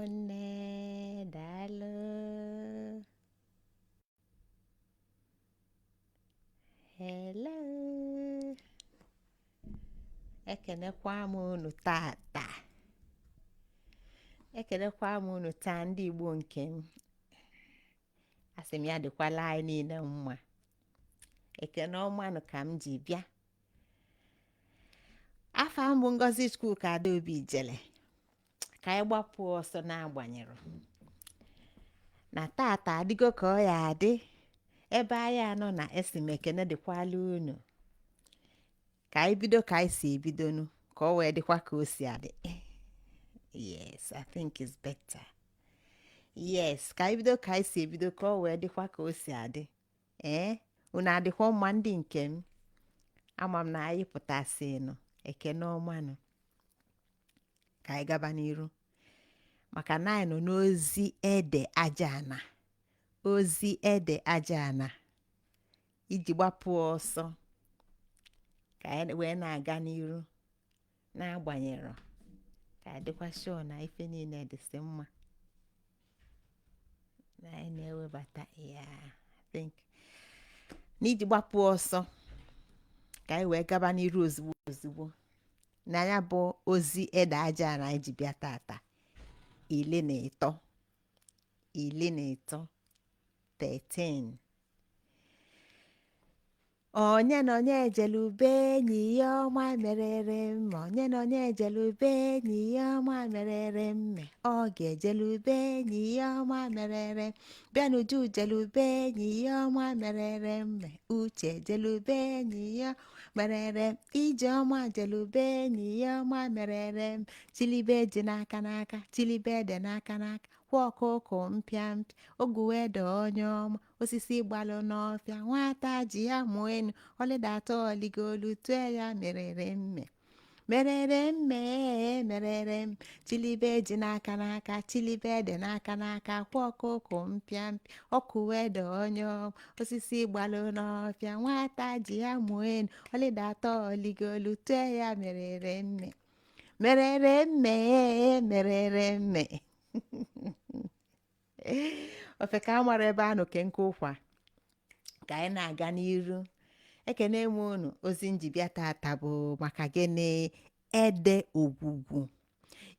Ụmụnne, daalụ. Hello. Ekenekwa m unu tata. Ekenekwa m unu taa, ndị Igbo nke m. Asị m ya dịkwala anyị niile mma. Ekene ọmanụ ka m ji bịa. Afa m bụ Ngozi Chukwuka Adaobi Ijele. Ka anyị gbapụ ọsọ n'agbanyere na tata adịgo ka ọ ya adị ebe anyị anọ na esi m ekene dịkwala unu. Ka anyị bido ka anyị si ebidonu, ka ọ wee dịkwa ka o si adị. Yes, I think it's better. Yes, ka anyị bido ka anyị si ebido, ka ọ wee dịkwa ka o si adị. Ee, unu adịkwa mma, ndị nke m? Ama m na anyị pụtasịnụ. Ekene ọmanụ. Ka anyị gaba n'iru, maka na anyị nọ n'ozi ede aja ana, ozi ede aja ana iji gbapụ ọsọ, ka anyị wee na-aga n'iru n'agbanyerọ ka anyị dịkwa sure na ife niile dịsị mma na anyị na-ewebata ya. I think n'iji gbapụ ọsọ ka anyị wee gaba n'iru ozugbo ozugbo na ya bụ ozi ede aja na anyị ji bịa tata, 13, 13, 13. Onye na onye jelube enyi ya ọma merere mma, onye na onye jelube enyi ya ọma merere mme, ọ ga-ejelube enyi ya ọma merere. Bịanuju jelube enyi ya ọma merere mme, Uche jelube enyi ya merere, Ijeọma jelube enyi ya ọma merere m, chilibe ji n'aka n'aka, chilibe ede n'aka n'aka, kwa ọkụkọ mpịa mpịa, oguwedo onye ọma, osisi gbalụ n'ọfịa, nwata ji ya mụọ enu, ọlịdata oligolu tue ya merere mme, merere mme, merere m, chilibe ji n'aka n'aka, chilibe ede n'aka n'aka, kwa ọkụkọ mpịa mpịa, ọkụwedo onye ọma, osisi gbalụ n'ọfịa, nwata ji ya mụọ enu, ọlịdata oligolu tue ya merere mme, merere mme, merere mme. Ofe ka a mara ebe a nọ ke nke ụkwa. Ka anyị na-aga n'iru, ekene m unu. Ozi njibịa tata bụ maka gịnị? Ede ogwugwu.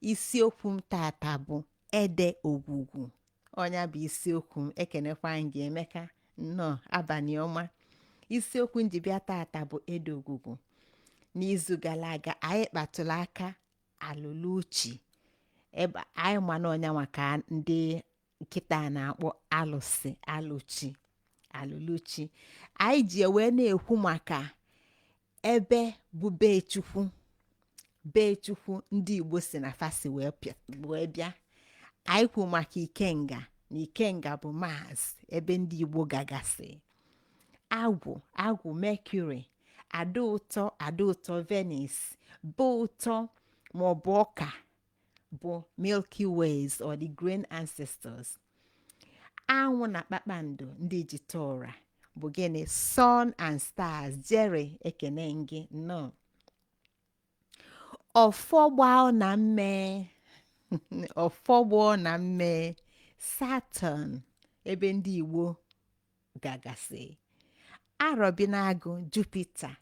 Isiokwu m tata bụ ede ogwugwu. Ọnya bụ isiokwu m. Ekenekwa m gị, Emeka, nnọọ, abalị ọma. Isiokwu njibịa tata bụ ede ogwugwu. N'izu gara aga anyị kpatụrụ aka alụluchi, ebe anyị ma na ọnya maka ndị nkịta na-akpọ alụsị, alụchi, alụluchi. Anyị ji wee na-ekwu maka ebe bụ be Chukwu, be Chukwu ndị Igbo si na fasi wee bịa. Anyị kwu maka ikenga, na ikenga bụ Mars, ebe ndị Igbo gagasị. Agwụ, agwụ Mercury, ada ụtọ, ada ụtọ Venus, bụ ụtọ maọbụ ọka bụ Milky Ways or the grain ancestors. Anwụ na kpakpando ndị ji ụra bụ gịnị? Sun and stars. Jerry, ekene gị, nnọọ. Ọfọgba na mme, ọfọgbọ na mme, Saturn, ebe ndị Igbo gagasị. Arọbinagụ, Jupiter,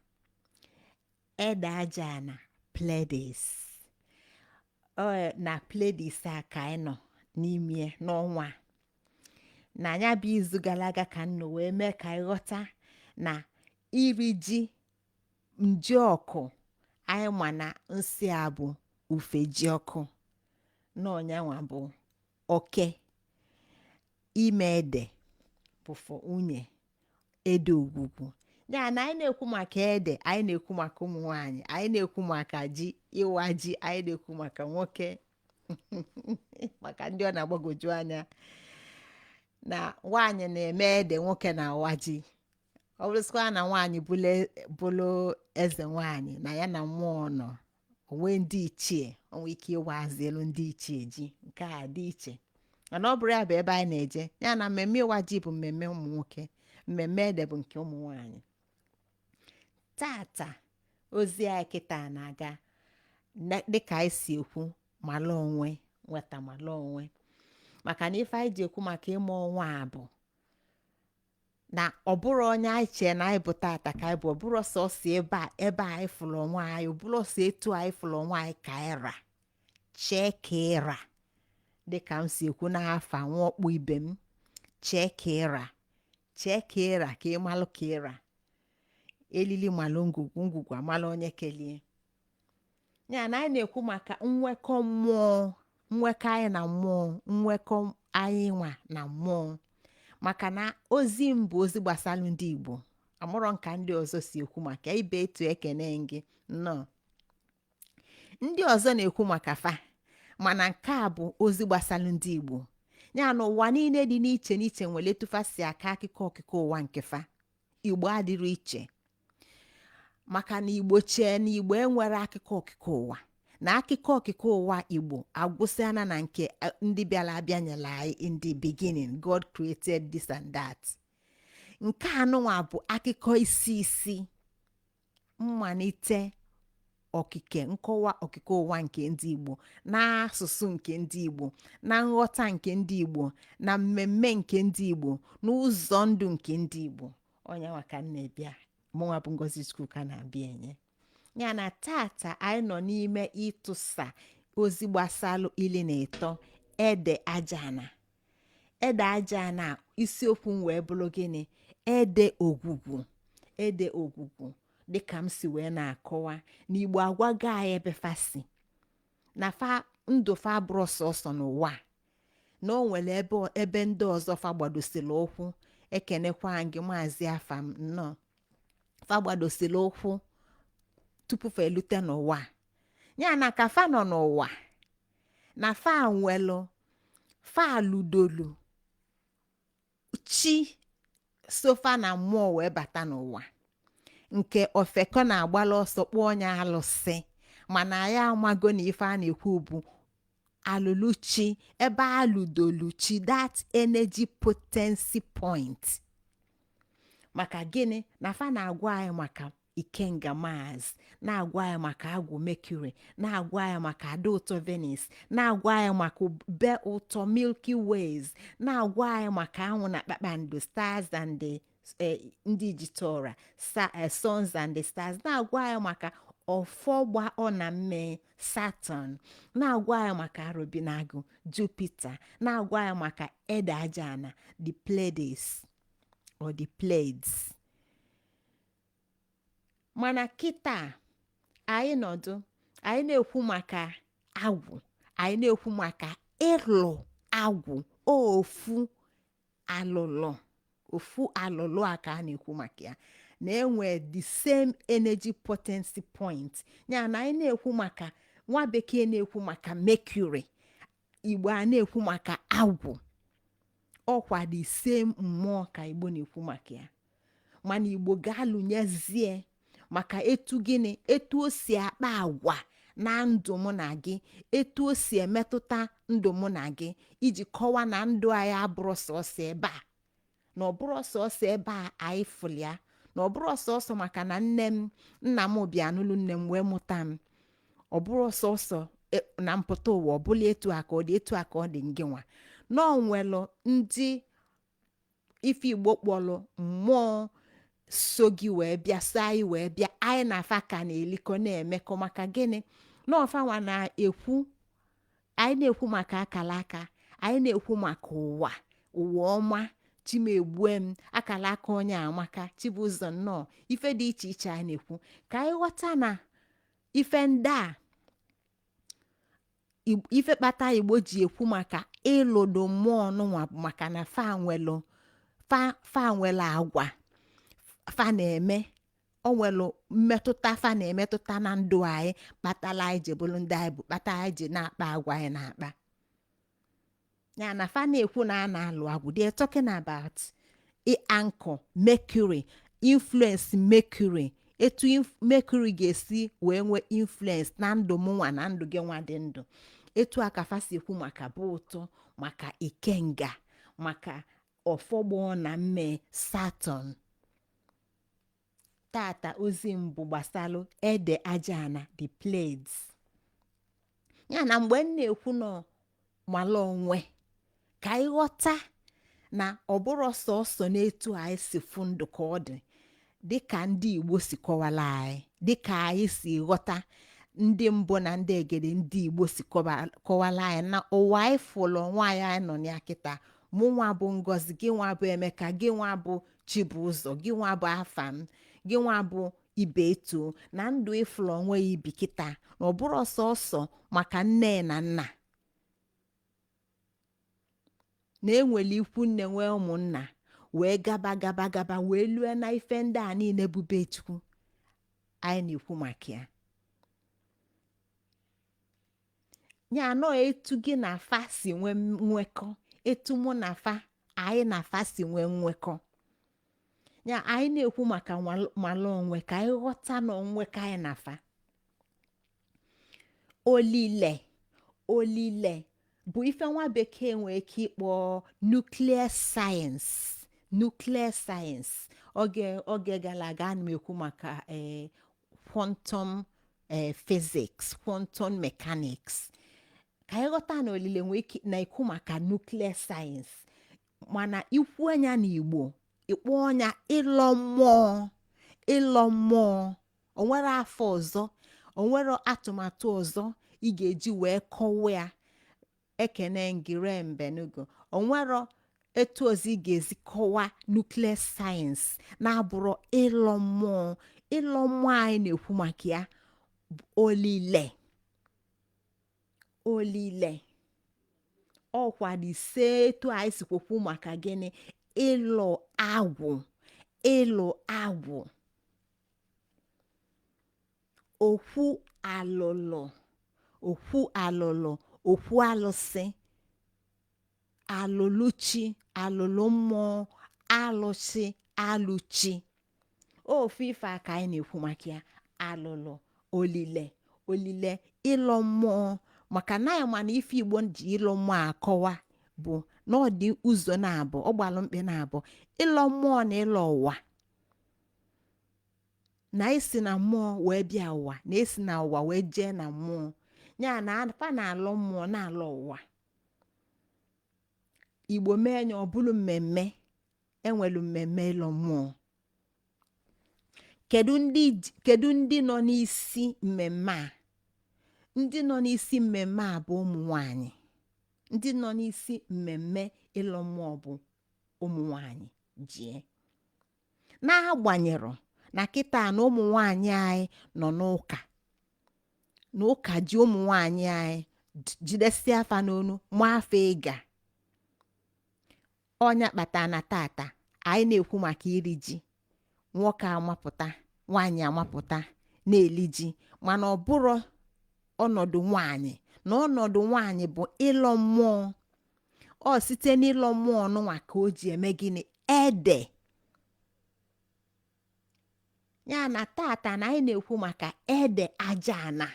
ede aja na Pleiades. Ọ na Pleiades a ka anyị nọ n'ime n'ọnwa na ya bụ izu gara aga, ka nnọ wee mee ka anyị ghọta na iri ji njiọkụ anyị ma na nsị a bụ ufe ji ọkụ na ọnyanwa bụ oke ime ede bụ fọ nwunye ede ogwugwu. Ya na anyị na-ekwu maka ede, anyị na-ekwu maka ụmụ nwanyị, anyị na-ekwu maka ji, ịwa ji, anyị na-ekwu maka nwoke, maka ndị ọ na-agbagwoju anya na nwaanyị na-eme ede, nwoke na-awa ji. Ọ bụrụsịkwa na nwaanyị bụlụ eze nwaanyị na ya na mmụọ nọ onwe ndị ichie, onwe ike ịwazi elu ndị ichie ji. Nke a dị iche, mana ọ bụrụ ya bụ ebe anyị na-eje. Ya na mmemme ịwa ji bụ mmemme ụmụ nwoke, mmemme ede bụ nke ụmụ nwanyị. Tata ozi anyị kịta na-aga dịka anyị si ekwu, mala onwe Nwetamala onwe, maka na ife anyị ji ekwu maka ịma onwe a bụ na ọ bụrụ onye anyị chee na anyị bụ tata ka anyị bụ. Ọ bụrụ sọsọ ebe a, ebe anyị fụrụ onwe anyị, ọ bụrụ sọ etu anyị fụrụ onwe anyị ka anyị ra chee ka ịra. Dịka m si ekwu n'afa nwa ọkpụ ibe m, chee ka ịra, chee ka ịra, ka ị malụ ka ịra. Elili malụ ngwugwu, ngwugwu amalụ onye kelie ya. Na anyị na-ekwu maka nwekọ mmụọ, nwekọ anyị na mmụọ, nwekọ anyị nwa na mmụọ, maka na ozi m bụ ozi gbasara ndị Igbo. Amụrọ nka ndị ọzọ si ekwu maka ibe etu. Ekene gị, nnọọ. Ndị ọzọ na-ekwu maka fa, mana nke a bụ ozi gbasara ndị Igbo. Ya na ụwa niile dị n'iche n'iche nwere etu fa si aka akụkọ okike ụwa nke fa. Igbo adịrị iche, maka na Igbo chee na Igbo enwere akụkọ okike ụwa, na akụkọ okike ụwa Igbo agwụsịana na nke ndị bịara abịa nyere anyị. In the beginning God created this and that. Nke anụnwa bụ akụkọ isi isi mmalite okike, nkọwa okike ụwa nke ndị Igbo, n'asụsụ nke ndị Igbo, na nghọta nke ndị Igbo, na mmemme nke ndị Igbo, n'ụzọ ndụ nke ndị Igbo. Onye nwa ka m na-ebịa, mụnwa bụ Ngozi Chukwuka na-abịa enye ya. Na tata anyị nọ n'ime ịtụsa ozi gbasalụ 13, ede ajana. Ede ajana, isiokwu m wee bụrụ gịnị? Ede ogwugwu. Ede ogwugwu, dịka m si wee na-akọwa na Igbo agwago anyị ebe fa si, na fa ndụ fa bụrụ sọsọ n'ụwa a, na o nwere ebe ndị ọzọ fa gbadosiri ụkwụ. Ekenekwa gị, Maazị Afam, nnọọ. Fa gbadosiri ụkwụ tupu fa elute n'ụwa a. Ya na ka fa nọ n'ụwa, na fa nwelụ, fa ludolu chi sofa na mmụọ wee bata n'ụwa, nke ofeko na-agbala ọsọ kpọọ onye alụsị. Mana ya amago na ife a na-ekwu bụ alụlụ chi, ebe alụdolu chi, that energy potency point. Maka gịnị? Na fa na-agwa anyị maka Ikenga Mars, na-agwa anyị maka agwụ Mercury, na-agwa anyị maka ada ụtọ Venus, na-agwa anyị maka be ụtọ Milky Ways, na-agwa anyị maka anwụ na kpakpando, stars and the ndị jitora suns and the stars, na-agwa anyị maka ọfọgba ọ na mme Saturn, na-agwa anyị maka arobinagụ Jupiter, na-agwa anyị maka ede ajana, the Pleiades or the Pleiades. Mana kịta anyị nọdụ, anyị na-ekwu maka agwụ, anyị na-ekwu maka ịlụ agwụ. Ofu alụlụ, ofu alụlụ a ka a na-ekwu maka ya, na-enwe the same energy potency point. Ya na anyị na-ekwu maka nwa bekee na-ekwu maka Mercury, Igbo a na-ekwu maka agwụ. Ọkwa the same mmụọ ka Igbo na-ekwu maka ya, mana Igbo ga-alụnyezie maka etu gịnị, etu o si akpa agwa na ndụ mụ na gị, etu o si emetụta ndụ mụ na gị, iji kọwaa na ndụ anyị abụrụ sọsọ ebe a, na ọ bụrụ sọsọ ebe a anyị fụlịa, na ọ bụrụ sọsọ maka na nne m, nna m bịa n'ụlọ nne m wee mụta m. Ọ bụrụ sọsọ na mpụta ụwa, ọ bụla etu a ka ọ dị, etu a ka ọ dị ngị nwa, na ọ nwelụ ndị ife Igbo kpọrọ mmụọ so gị wee bịa, so anyị wee bịa. Anyị na afa ka na-elikọ, na-emekọ. Maka gịnị? Na ọfanwa na-ekwu, anyị na-ekwu maka akara aka, anyị na-ekwu maka ụwa, ụwa ọma, chimegbue m, akara aka onye amaka, Chibụzọ, nnọọ. Ife dị iche iche anyị na-ekwu ka anyị ghọta na ife ndị a, ife kpata Igbo ji ekwu maka ịlụdo mmụọ nụnwa bụ maka na fa nwelụ, fa nwere agwa fa na-eme, o nwelụ mmetụta fa na-emetụta na ndụ anyị, kpatara anyị ji bụrụ ndị anyị bụ, kpata anyị ji na-akpa agwa anyị na-akpa. Ya na fa na-ekwu na a na-alụ agwụ, they are talking about anchor Mercury, influence Mercury, etu Mercury ga-esi wee nwee influence na ndụ m nwa na ndụ gị nwa dị ndụ. Etu a ka fa si ekwu maka bụ ụtọ, maka ikenga, maka ọfọgbọ na mme Saturn. Tata ozi mbụ gbasalụ ede ajana, the Pleiades. Ya na mgbe m na-ekwu nọ Mala onwe, ka anyị ghọta na ọ bụrụ sọsọ n'etu anyị si fụ ndụ ka ọ dị, dịka ndị Igbo si kọwara anyị, dịka anyị si ghọta, ndị mbụ na ndị egede ndị Igbo si kọwara anyị na ụwa anyị fụlụ onwe anyị, anyị nọ ya kịta. Mụ nwa bụ Ngozi, gị nwa bụ Emeka, gị nwa bụ Chibụzọ, gị nwa bụ Afam, gị nwa bụ Ibeto, na ndụ ịfụlụ onwe ya ibi kịta, na ọ bụrụ sọsọ maka nne na nna, na enwere ikwu nne, nwee ụmụnna, wee gaba gaba gaba wee lue na ife ndị a niile bụ be Chukwu anyị na-ekwu maka ya. Ya anọ etu gị na fa si nwee nwekọ, etu mụ na fa, anyị na fa si nwee nwekọ. Ya anyị na-ekwu maka mala onwe, ka anyị ghọta na onwekọ anyị na fa. Olile, olile bụ ife nwa bekee nwee ike ịkpọ nuclear science. Nuclear science, oge gara aga ana m ekwu maka quantum physics, quantum mechanics, ka anyị ghọta na olile nwee ike na-ekwu maka nuclear science. Mana ikwu anya na Igbo, ịkpọ ọnya ịlọ mmụọ. Ịlọ mmụọ, onwere afọ ọzọ, onwere atụmatụ ọzọ ị ga-eji wee kọwa ya. Ekene ngire mbenugo, onwero etu ọzọ ị ga-esi kọwa nuclear science na-abụrụ ịlọ mmụọ. Ịlọ mmụọ anyị na-ekwu maka ya bụ olile. Olile ọkwa dị ise etu anyị si kwekwu maka gịnị? Ịlụ agwụ. Ịlụ agwụ, okwu alụlụ, okwu alụlụ, okwu alụsị, alụlụchi, alụlụ mmụọ, alụsị, alụchi, ofu ife a ka anyị na-ekwu maka ya. Alụlụ, olile, olile, ịlọ mmụọ, maka na ya mana ife Igbo ji ịlọ mmụọ akọwa bụ na ọ dị ụzọ na-abụ, ọ gbalụ mkpị na-abụ: ịlọ mmụọ na ịlọ ụwa. Na esi na mmụọ wee bịa ụwa, na esi na ụwa wee jee na mmụọ. Ya na afa na-alọ mmụọ, na-alọ ụwa. Igbo mee nya ọ bụrụ mmemme. Enwelu mmemme ịlọ mmụọ. Kedu ndị nọ n'isi mmemme a? Ndị nọ n'isi mmemme a bụ ụmụ nwanyị. Ndị nọ n'isi mmemme ịlọ mmụọ bụ ụmụ nwanyị jie. N'agbanyerọ na kịta na ụmụ nwanyị anyị nọ n'ụka, na ụka ji ụmụ nwanyị anyị jidesie afa n'onu ma afa ịga ọnya kpata na tata anyị na-ekwu maka iri ji, nwoke amapụta, nwaanyị amapụta na-eli ji. Mana ọ bụrụ ọnọdụ nwaanyị, na ọnọdụ nwaanyị bụ ịlọ mmụọ. Ọ site n'ịlọ mmụọ nụnwa ka o ji eme gịnị? Ede. Ya na tata na anyị na-ekwu maka ede aja ana.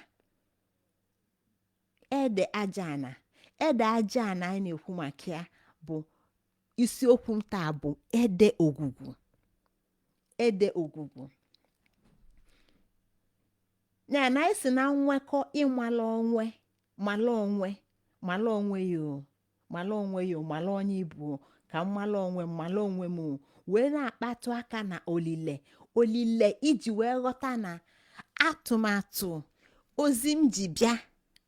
Ede aja ana, ede aja ana anyị na-ekwu maka ya bụ isiokwu m taa bụ ede ogwugwu. Ede ogwugwu, ya na anyị si na nwekọ ịmala onwe, mala onwe, mala onwe ya o, mala onwe ya o, mala onye ibu o, ka m mala onwe m, mala onwe m o, wee na-akpatụ aka na olile. Olile iji wee ghọta na atụmatụ ozi m ji bịa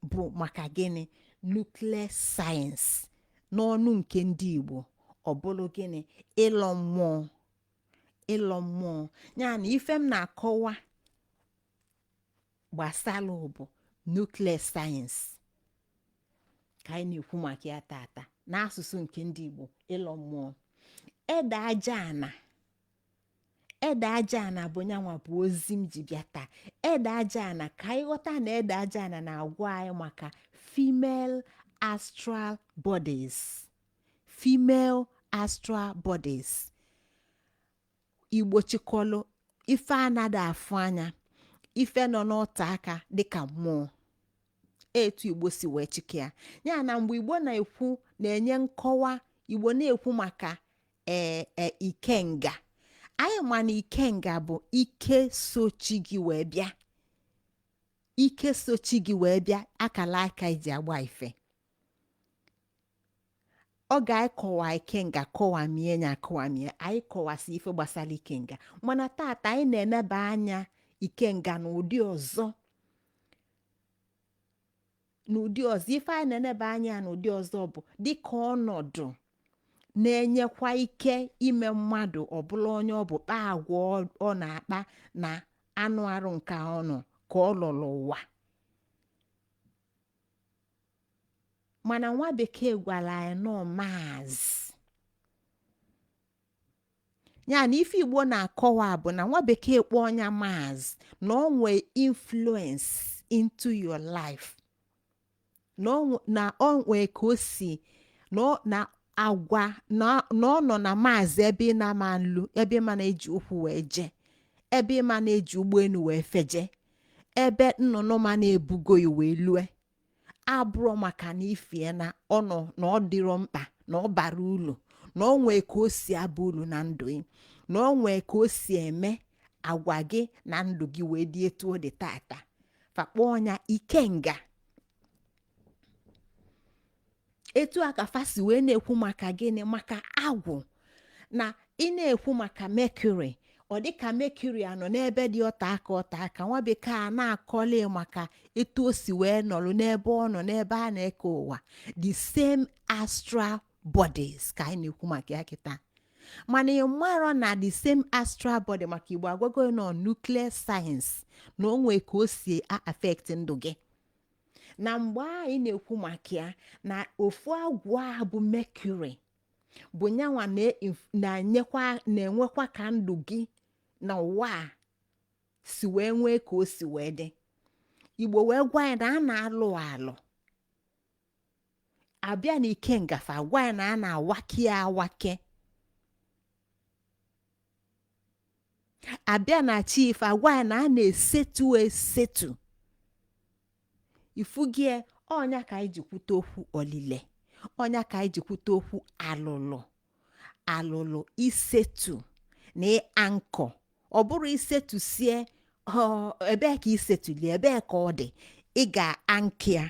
bụ maka gịnị? Nuclear science n'ọnụ nke ndị Igbo, ọ bụrụ gịnị? Ịlọ mmụọ. Ịlọ mmụọ, ya na ife m na-akọwa gbasara bụ nuclear science ka anyị na-ekwu maka ya tata n'asụsụ nke ndị Igbo, ịlọ mmụọ. Ede aja ana, ede aja ana bụ nyanwa bụ ozi m ji bịa taa. Ede aja ana, ka anyị ghọta na ede aja ana na-agwa anyị maka female astral bodies. Female astral bodies, Igbo chịkọlụ ife anaghị afụ anya, ife nọ n'ọta aka dịka mmụọ, etu Igbo si wee chike ya. Ya na mgbe Igbo na-ekwu, na-enye nkọwa, Igbo na-ekwu maka ee ikenga, anyị ma na ikenga bụ ike sochi gị wee bịa, ike sochi gị wee bịa, akala aka iji agba ife. Oge anyị kọwa ikenga, kọwamie ya, akọwamie, anyị kọwasị ife gbasara ikenga. Mana tata anyị na-eneba anya ikenga n'ụdị ọzọ, n'ụdị ọzọ. Ife anyị na-eneba anya n'ụdị ọzọ bụ dịka ọnọdụ na-enyekwa ike ime mmadụ ọbụla onye ọ bụ, kpaa agwa ọ na-akpa na anụ arụ nke ọnụ ka ọ lọrọ ụwa. Mana nwa bekee gwara anyị nọ maazị ya na ife Igbo na-akọwa bụ na nwa bekee kpọọ ọnya maazị na ọ nwee influence into your life, na ọ nwee ka o si na agwa na ọ nọ na maazị ebe ị na-ama nlu, ebe ịma na-eji ụkwụ wee jee, ebe ịma na-eji ụgbọelu wee feje, ebe nnụnụ ma na-ebugo ya wee lue, abụrụ maka na ifie na ọ nọ na ọ dịrọ mkpa, na ọ bara ulu, na ọ nwee ka o si aba ulu na ndụ gị, na ọ nwee ka o si eme agwa gị na ndụ gị wee dị etu ọ dị tata. Fakpọ ọnya ikenga. Etu a ka fa si wee na-ekwu maka gịnị? Maka agwụ. Na ị na-ekwu maka Mercury, ọ dịka Mercury anọ n'ebe dị ọta aka ọta aka. Nwa bekee a na-akọli maka etu o si wee nọrọ n'ebe ọ nọ, n'ebe a na-eke ụwa. The same astral bodies ka anyị na-ekwu maka ya kịta. Mana ị marọ na the same astral body, maka Igbo agwago nọ nuclear science, na o nwee ka o si a affect ndụ gị. Na mgbe anyị na-ekwu maka ya na ofu agwụ ahụ bụ Mercury bụ nyanwa na-enyekwa, na-enwekwa ka ndụ gị na ụwa a si wee nwee ka o si wee dị. Igbo wee gwa anyị na a na-alụ alụ abịa na ikengafa, gwa anyị na a na-awake ya awake abịa na chi ife, agwa anyị na a na-esetu esetu ifugie. Ọnya ka anyị ji kwute okwu olile, ọnya ka anyị ji kwute okwu alụlụ alụlụ, isetu na ankọ. Ọ bụrụ isetusie, ebee ka isetulie, ebee ka ọ dị, ị ga-ankị ya.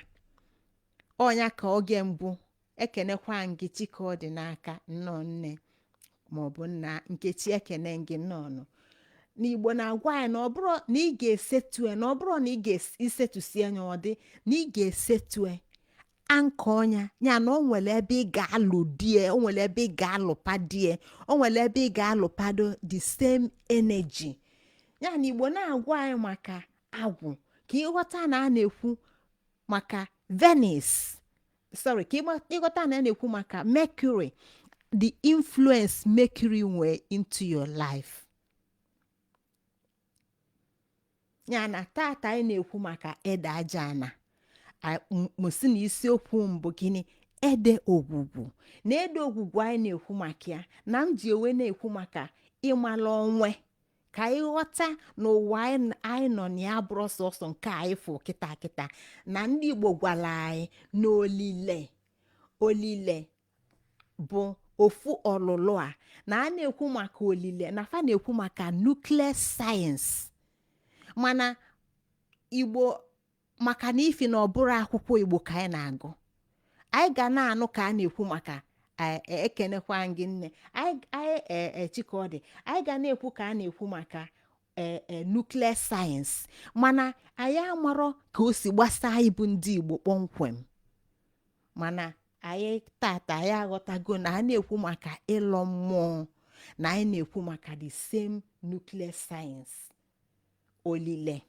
Ọnya ka oge mbụ ekenekwa gị, Chike, ọ dị n'aka nnọọ nne maọbụ nna Nkechi, ekene gị nnọọ. N'Igbo na-agwa anyị na ọ bụrụ na ị ga-esetue, na ọ bụrụ na ị ga-esetusi anya, ọ dị na ị ga-esetue anka ọnya ya, na o nwere ebe ị ga-alụ die, o nwere ebe ị ga-alụpa die, o nwere ebe ị ga-alụpado the same energy ya. Na Igbo na-agwa anyị maka agwụ ka ịghọta na a na-ekwu maka Venus, sorry, ka ịghọta na a na-ekwu maka Mercury, the influence Mercury nwee into your life. Ya na tata anyị na-ekwu maka ede aja ana mụsị na isiokwu mbụ gịnị? Ede ogwugwu. Na ede ogwugwu anyị na-ekwu maka ya, na m ji ewe na-ekwu maka ịmala onwe, ka anyị ghọta na ụwa anyị nọ na ya bụrụ sọsọ nke anyị fụ kịta kịta. Na ndị Igbo gwara anyị na olile olile bụ ofu ọlụlụ a, na a na-ekwu maka olile na fa na-ekwu maka nuclear science. Mana Igbo, maka na ifi na ọ bụrụ akwụkwọ Igbo ka anyị na-agụ, anyị ga na-anụ ka a na-ekwu maka ekenekwa gị nne anyị Chikaọdị, anyị ga na-ekwu ka a na-ekwu maka nuclear science, mana anyị amarọ ka o si gbasa anyị bụ ndị Igbo kpọmkwem. Mana anyị tata anyị aghọtago na a na-ekwu maka ịlọ mmụọ, na anyị na-ekwu maka the same nuclear science, olile,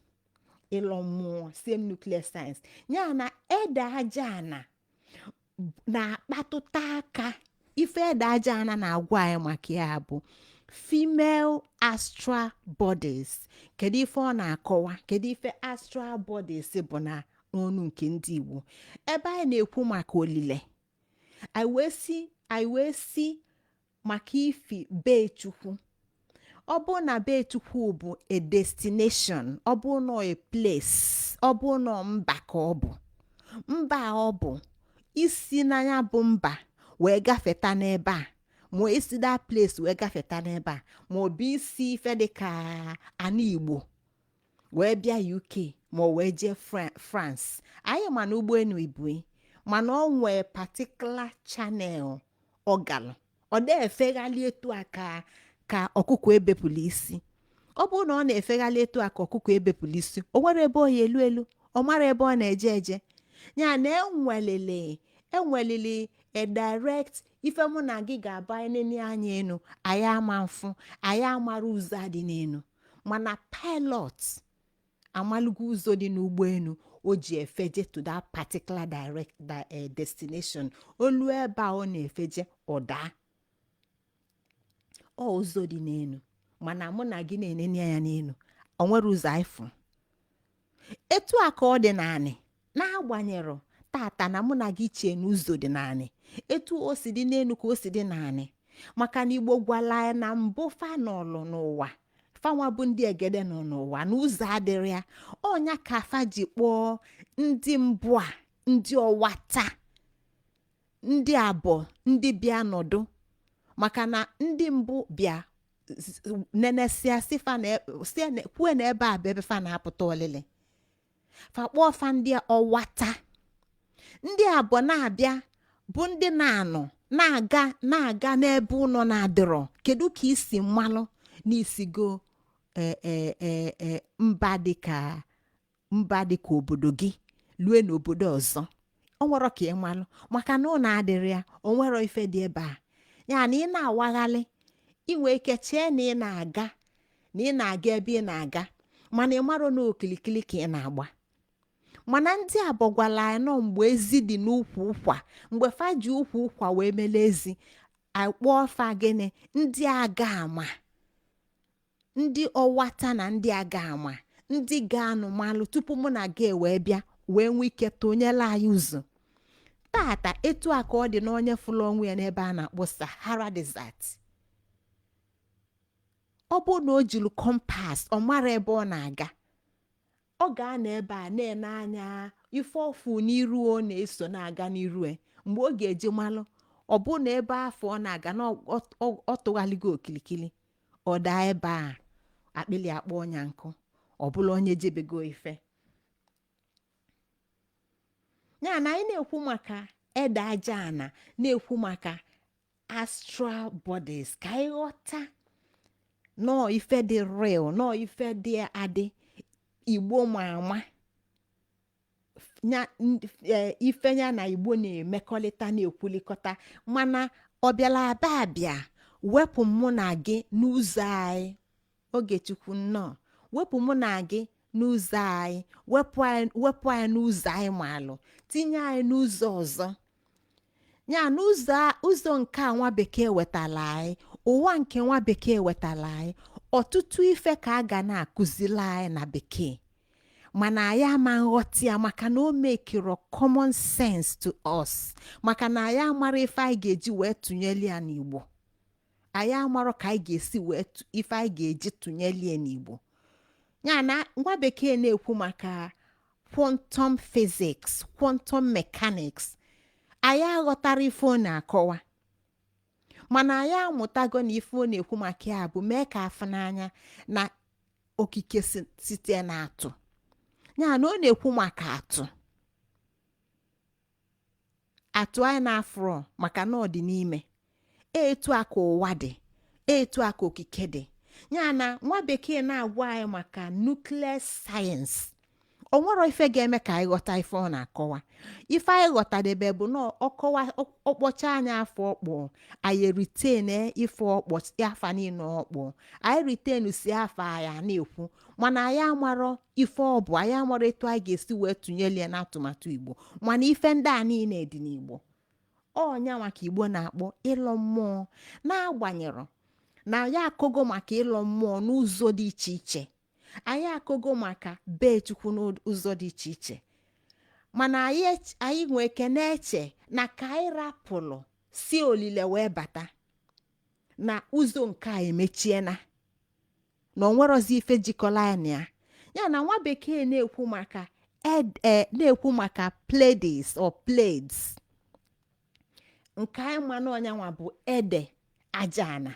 ịlọ mmụọ, same nuclear science. Ya na ede aja ana na-akpatụta aka. Ife ede aja ana na-agwa anyị maka ya bụ female astral bodies. Kedu ife ọ na-akọwa? Kedu ife astral bodies bụ na n'ọnụ nke ndị Igbo? Ebe anyị na-ekwu maka olile, anyị wee si maka ifi be Chukwu. Ọ bụ na be Chukwu bụ a destination, ọ bụ nọ a place, ọ bụ nọ mba ka ọ bụ mba, ọ bụ isi n'anya bụ mba wee gafeta n'ebe a, ma isi that place wee gafeta n'ebe a, ma ọ bụ isi ife dịka ana Igbo wee bịa UK, ma ọ wee jee France. Anyị ma na ụgbọelu ibue, mana ọ nwee particular channel. Ọ galụ, ọ na-efeghalị etu a ka ọkụkọ ebepụla isi. Ọ bụrụ na ọ na-efeghalị etu a ka ọkụkọ ebepụla isi, o nwere ebe ọ ya elu elu, ọ mara ebe ọ na-eje eje. Ya na enwelili a direct ife mụ na gị ga-aba nene anya enu, anyị ama mfụ, anyị amara ụzọ a dị n'enu. Mana pilot amalụgo ụzọ dị n'ụgbọelu o ji efeje to that particular direct destination. Olu ebe a ọ na-efeje, ọ daa ọ ụzọ dị n'elu. Mana mụ na gị na-enene ya n'elu, o nwere ụzọ anyị fụ. Etu a ka ọ dị naanị. N'agbanyerọ tata na mụ na gị chee n'ụzọ dị naanị, etu o si dị n'elu ka o si dị naanị, maka na Igbo gwala anyị na mbụ fa nọlụ n'ụwa, fanwa bụ ndị egede nọ n'ụwa na ụzọ adịrị ya. Ọnya ka fa ji kpọọ ndị mbụ a ndị ọwata, ndị abụọ, ndị bịa nọdụ, maka na ndị mbụ bịa nenesịa si fa kwue na ebe a bụ ebe fa na-apụta ọlịlị, fa kpọọ fa ndị ọwata. Ndị abụọ na-abịa bụ ndị na-anọ na-aga na-aga n'ebe ụlọ na-adịrọ. Kedu ka isi mmalụ na isigo mba dịka mba dịka obodo gị lue n'obodo ọzọ? O nwero ka ị malụ, maka na ụlọ adịrị ya, o nwero ife dị ebe a. Ya na ị na-awaghalị, ị nwee ike chee na ị na-aga, na ị na-aga ebe ị na-aga, mana ị marọ na okilikili ka ị na-agba. Mana ndị a bọgwala anyị nọ mgbe ezi dị n'ukwu ụkwa, mgbe fa ji ukwu ụkwa wee mele ezi, akpọọ fa gịnị? Ndị aga ama, ndị ọwata na ndị aga ama, ndị ga-anụ malụ tupu mụ na gị wee bịa wee nwee ike tụnyela anyị ụzọ tata. Etu a ka ọ dị n'onye fụlụ onwe ya n'ebe a na-akpọ Sahara Desert. Ọ bụrụ na o jiri compass, ọ mara ebe ọ na-aga. Ọ ga-anọ ebe a na-ene anya ife ọfụ n'iru, ọ na-eso na-aga n'iru e. Mgbe ọ ga-eji malụ, ọ bụ na ebe afọ ọ na-aga na ọ tụghaligo okilikili, ọ daa ebe a, akpịlị akpọ ọnya nkụ, ọ bụla onye jebego ife ya. Na anyị na-ekwu maka ede aja ana, na-ekwu maka astral bodies, ka anyị ghọta nọọ ife dị real, nọọ ife dị adị. Igbo ma ama ife ya na Igbo na-emekọrịta, na-ekwulikọta. Mana ọ bịala abịa abịa wepụ mụ na gị n'ụzọ anyị. Ogechukwu, nnọọ. Wepụ mụ na gị n'ụzọ anyị, wepụ anyị, wepụ anyị n'ụzọ anyị maalụ, tinye anyị n'ụzọ ọzọ, ya n'ụzọ ụzọ nke a nwa bekee wetala anyị, ụwa nke nwa bekee wetala anyị. Ọtụtụ ife ka a ga na-akụzili anyị na bekee, mana anyị ama nghọta ya, maka na o mekiro common sense to us, maka na anyị amara ife anyị ga-eji wee tụnyeli ya n'Igbo. Anyị amarọ ka anyị ga-esi wee ife anyị ga-eji tụnyelie n'Igbo. Ya na nwa bekee na-ekwu maka quantum physics, quantum mechanics, anyị aghọtara ife ọ na-akọwa. Mana anyị amụtago na ife ọ na-ekwu maka ya bụ mee ka afụ n'anya na okike site na atụ. Ya na ọ na-ekwu maka atụ, atụ anyị na-afụrọ, maka na ọ dị n'ime. Etu a ka ụwa dị, etu a ka okike dị. Ya na nwa bekee na-agwa anyị maka nuclear science, o nwero ife ga-eme ka anyị ghọta ife ọ na-akọwa. Ife anyị ghọtadebe bụ na ọkọwa, ọkpọcha anyị afọ ọkpọ, anyị retain ife ọkpọ, afa niile ọkpọ anyị retain si afa anyị a na-ekwu, mana anyị amarọ ife ọ bụ, anyị amarọ etu anyị ga-esi wee tụnyere ya n'atụmatụ Igbo. Mana ife ndị a niile dị n'Igbo. Ọnyanwa ka Igbo na-akpọ ịlọ mmụọ. N'agbanyerọ na ya akọgo maka ịlọ mmụọ n'ụzọ dị iche iche, anyị akọgo maka bee Chukwu n'ụzọ dị iche iche, mana anyị nwee ike na-eche na ka anyị rapụlụ si olile wee bata na ụzọ nke a emechiena, na onwerozi ife jikọrọ anyị na ya. Ya na nwa bekee na-ekwu maka na-ekwu maka Pleiades or Pleiades, nke anyị ma na ọnyanwa bụ ede aja ana,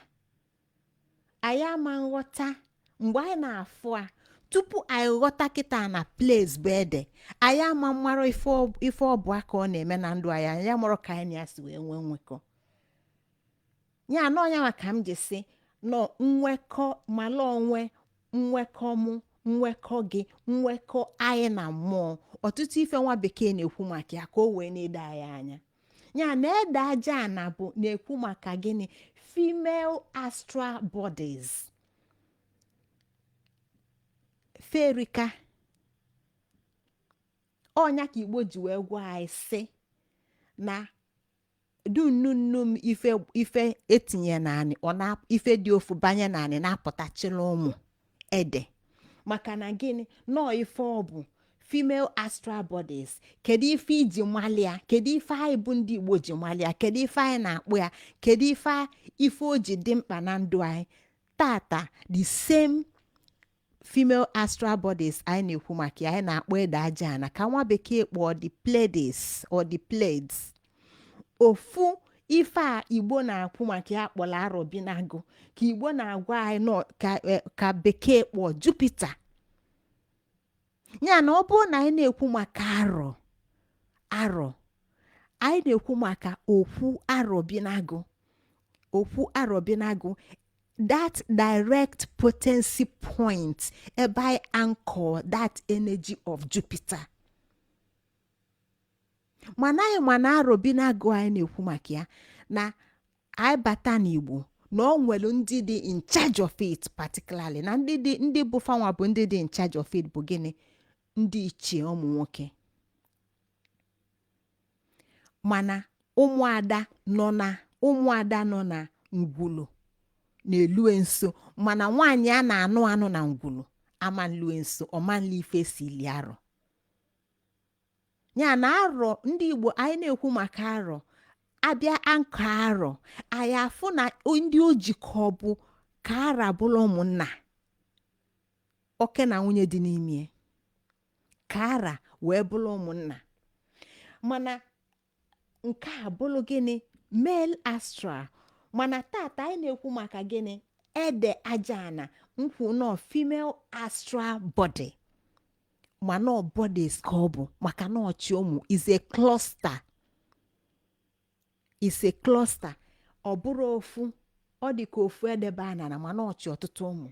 anyị ama nghọta. Mgbe anyị na-afụ a, tupu anyị ghọta kịta na Pleiades bụ ede, anyị ama mara ife ọ bụ aka ọ na-eme na ndụ anyị. Anyị amarọ ka anyị na ya si wee nwee nwekọ. Ya na ọnya ka m ji sị nọ nwekọ mala onwe, nwekọ mụ, nwekọ gị, nwekọ anyị na mmụọ. Ọtụtụ ife nwa bekee na-ekwu maka ya ka o wee na-edo anyị anya. Ya na ede aja ana bụ na-ekwu maka gịnị? Female astral bodies ferika. Ọnya ka Igbo ji wee gwa anyị sị na dunnunnu m ife ife etinye naanị ọ na ife dị ofu banye naanị na-apụtachila ụmụ ede. Maka na gịnị? Nọọ ife ọ bụ female astral bodies. Kedu ife iji malia? Kedu ife anyị bụ ndị Igbo ji malia? Kedu ife anyị na-akpụ ya? Kedu ife o ji dị mkpa na ndụ anyị tata? The same female astral bodies anyị na-ekwu maka ya, anyị na-akpọ ede aja ana, ka nwa bekee kpọọ the Pleiades or the Pleiades. Ofu ife a Igbo na-akwu maka ya kpọrọ Arọbinagụ, ka Igbo na-agwa anyị nọ ka bekee kpọọ Jupiter. Ya na ọ bụrụ na anyị na-ekwu maka arọ arọ, anyị na-ekwu maka okwu Arọbinagụ, okwu Arọbinagụ, that direct potency point ebe anyị anchor that energy of Jupiter. Mana anyị ma na Arọbinagụ anyị na-ekwu maka ya na anyị bata n'Igbo na ọ nwere ndị dị in charge of it, particularly na ndị dị, ndị bụ fanwa bụ ndị dị in charge of it bụ gịnị? Ndị ichie ụmụ nwoke. Mana ụmụada nọ na ngwulu na-elue nso. Mana nwaanyị a na-anụ anụ na ngwulu ama nlue nso, ọmanle ife si li arọ. Ya na arọ ndị Igbo anyị na-ekwu maka arọ, abịa ankọ arọ, anyị afụ na ndị o jikọ bụ ka ara bụrụ ụmụnna, oke na nwunye dị n'ime ka ara wee bụrụ ụmụnna. Mana nke a bụrụ gịnị? Male astral. Mana tata anyị na-ekwu maka gịnị? Ede aja ana nkwu nọ female astral body, mana ọ bodies ka ọ bụ, maka na ọchị ụmụ is a cluster, is a cluster. Ọ bụrụ ofu, ọ dị ka ofu edebe anara, mana ọchị ọtụtụ ụmụ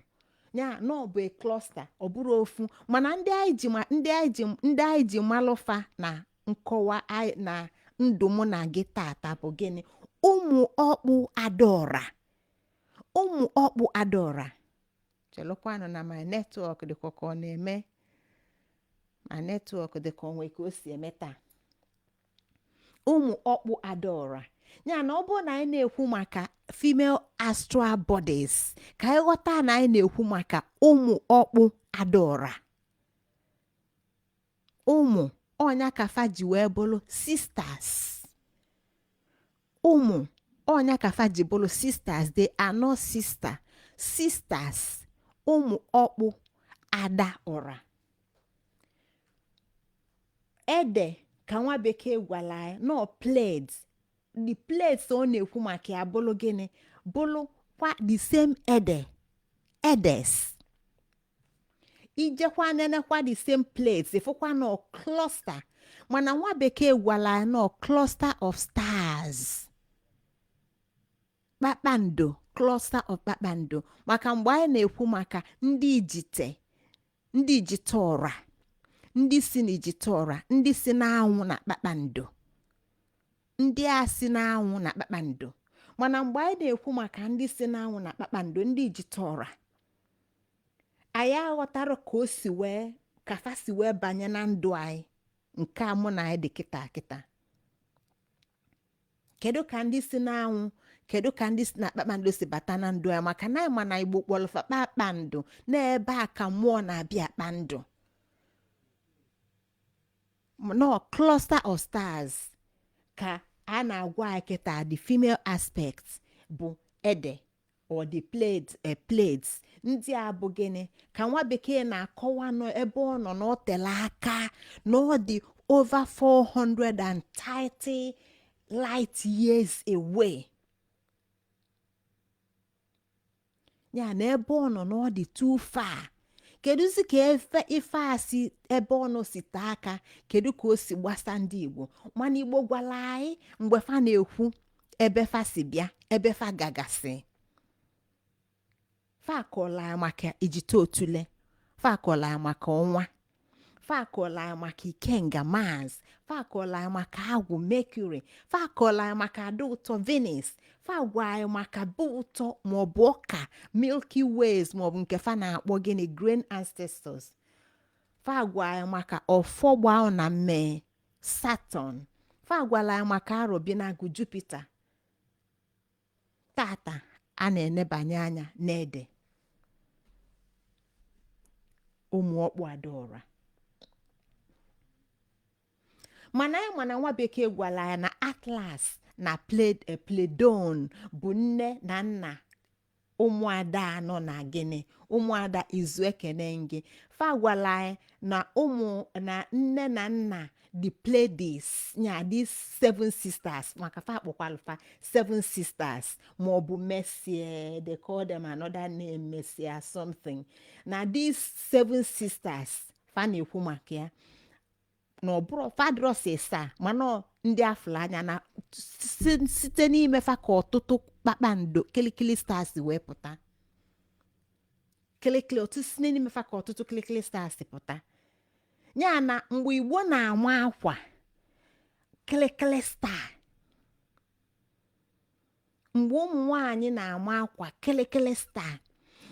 ya na ọ bụ a cluster. Ọ bụrụ ofu, mana ndị anyị ji malụfa na nkọwa anyị na ndụ mụ na gị tata bụ gịnị? Ụmụ ọkpụ adaọra, ụmụ ọkpụ adaọra. Chelụkwanụ na my network dịkwa ka ọ na-eme, ma network dịka onwe ka o si eme taa. Ụmụ ọkpụ adaọra. Ya na ọ bụrụ na anyị na-ekwu maka female astral bodies, ka anyị ghọta na anyị na-ekwu maka ụmụ ọkpụ adaọra, ụmụ ọnya ka fa ji wee bụrụ sisters. Ụmụ ọnya ka fa ji bụrụ sisters. They are not sister, sisters, ụmụ ọkpụ ada ọra. Ede ka nwa bekee gwara anyị nọ Pleiades. The Pleiades ọ na-ekwu maka ya bụrụ gịnị? Bụrụ kwa the same ede, edes. Ijekwa nenekwa the same Pleiades, ịfụkwa nọ cluster. Mana nwa bekee gwara anyị nọ cluster of stars, kpakpando, cluster of kpakpando. Maka mgbe anyị na-ekwu maka ndị ijite, ndị ijite ọra, ndị si n'ijite ọra, ndị si n'anwụ na kpakpando, ndị a si n'anwụ na kpakpando. Mana mgbe anyị na-ekwu maka ndị si n'anwụ na kpakpando, ndị ijite ọra, anyị aghọtara ka o si wee ka fa si wee banye na ndụ anyị nke a mụ na anyị dị kịta kịta. Kedu ka ndị si n'anwụ, kedu ka ndị si na kpakpando si bata na ndụ anyị? Maka na anyị ma na Igbo kpọrọ fa kpakpando, n'ebe a ka mmụọ na-abịa akpa ndụ nọ. Cluster of stars ka a na-agwa anyị kịta. The female aspect bụ ede or the Pleiades, Pleiades ndị a bụ gịnị ka nwa bekee na-akọwa nọ ebe ọ nọ na ọ tere aka, na ọ dị over 430 light years away. Ya na ebe ọ nọ na ọ dị too far. Kedụzi ka efe ife a si ebe ọ nọ si taa aka? Kedu ka o si gbasa ndị Igbo? Mana Igbo gwara anyị mgbe fa na-ekwu Ebe fa si bịa, ebe fa gagasị, fa akọla anyị maka ijite otule, fa akọla anyị maka ọnwa, fa akọla anyị maka ikenga Mars, fa akọla anyị maka agwụ Mercury, fa akọla anyị maka ada ụtọ Venus, fa gwa anyị maka bụ ụtọ maọbụ ọka Milky Ways, maọbụ nke fa na-akpọ gịnị, Grain Ancestors. Fa gwa anyị maka ọfọgba na mme Saturn. Fa gwala anyị maka arọbinagụ Jupiter. Tata a na-enebanye anya n'ede ụmụ ọkpụ adaọra. Mana anyị ma na nwa bekee gwara ya na Atlas na Pleiades bụ nne na nna ụmụada anọ na gịnị, ụmụada izu ekene gị. Fa gwara anyị na ụmụ na nne na nna the Pleiades nya, these seven sisters, maka fa akpọkwalụ fa seven sisters maọbụ Messier, they call them another name, Messier something. Na these seven sisters fa na-ekwu maka ya na ọ bụrụ fadros ịsaa, mana ọ ndị afụrụ anya na site n'ime fa ka ọtụtụ kpakpando kilikili stars wee pụta, kilikili otu si n'ime fa ka ọtụtụ kilikili stars pụta. Ya na mgbe Igbo na-ama akwa kilikili star, mgbe ụmụ nwanyị na-ama akwa kilikili star,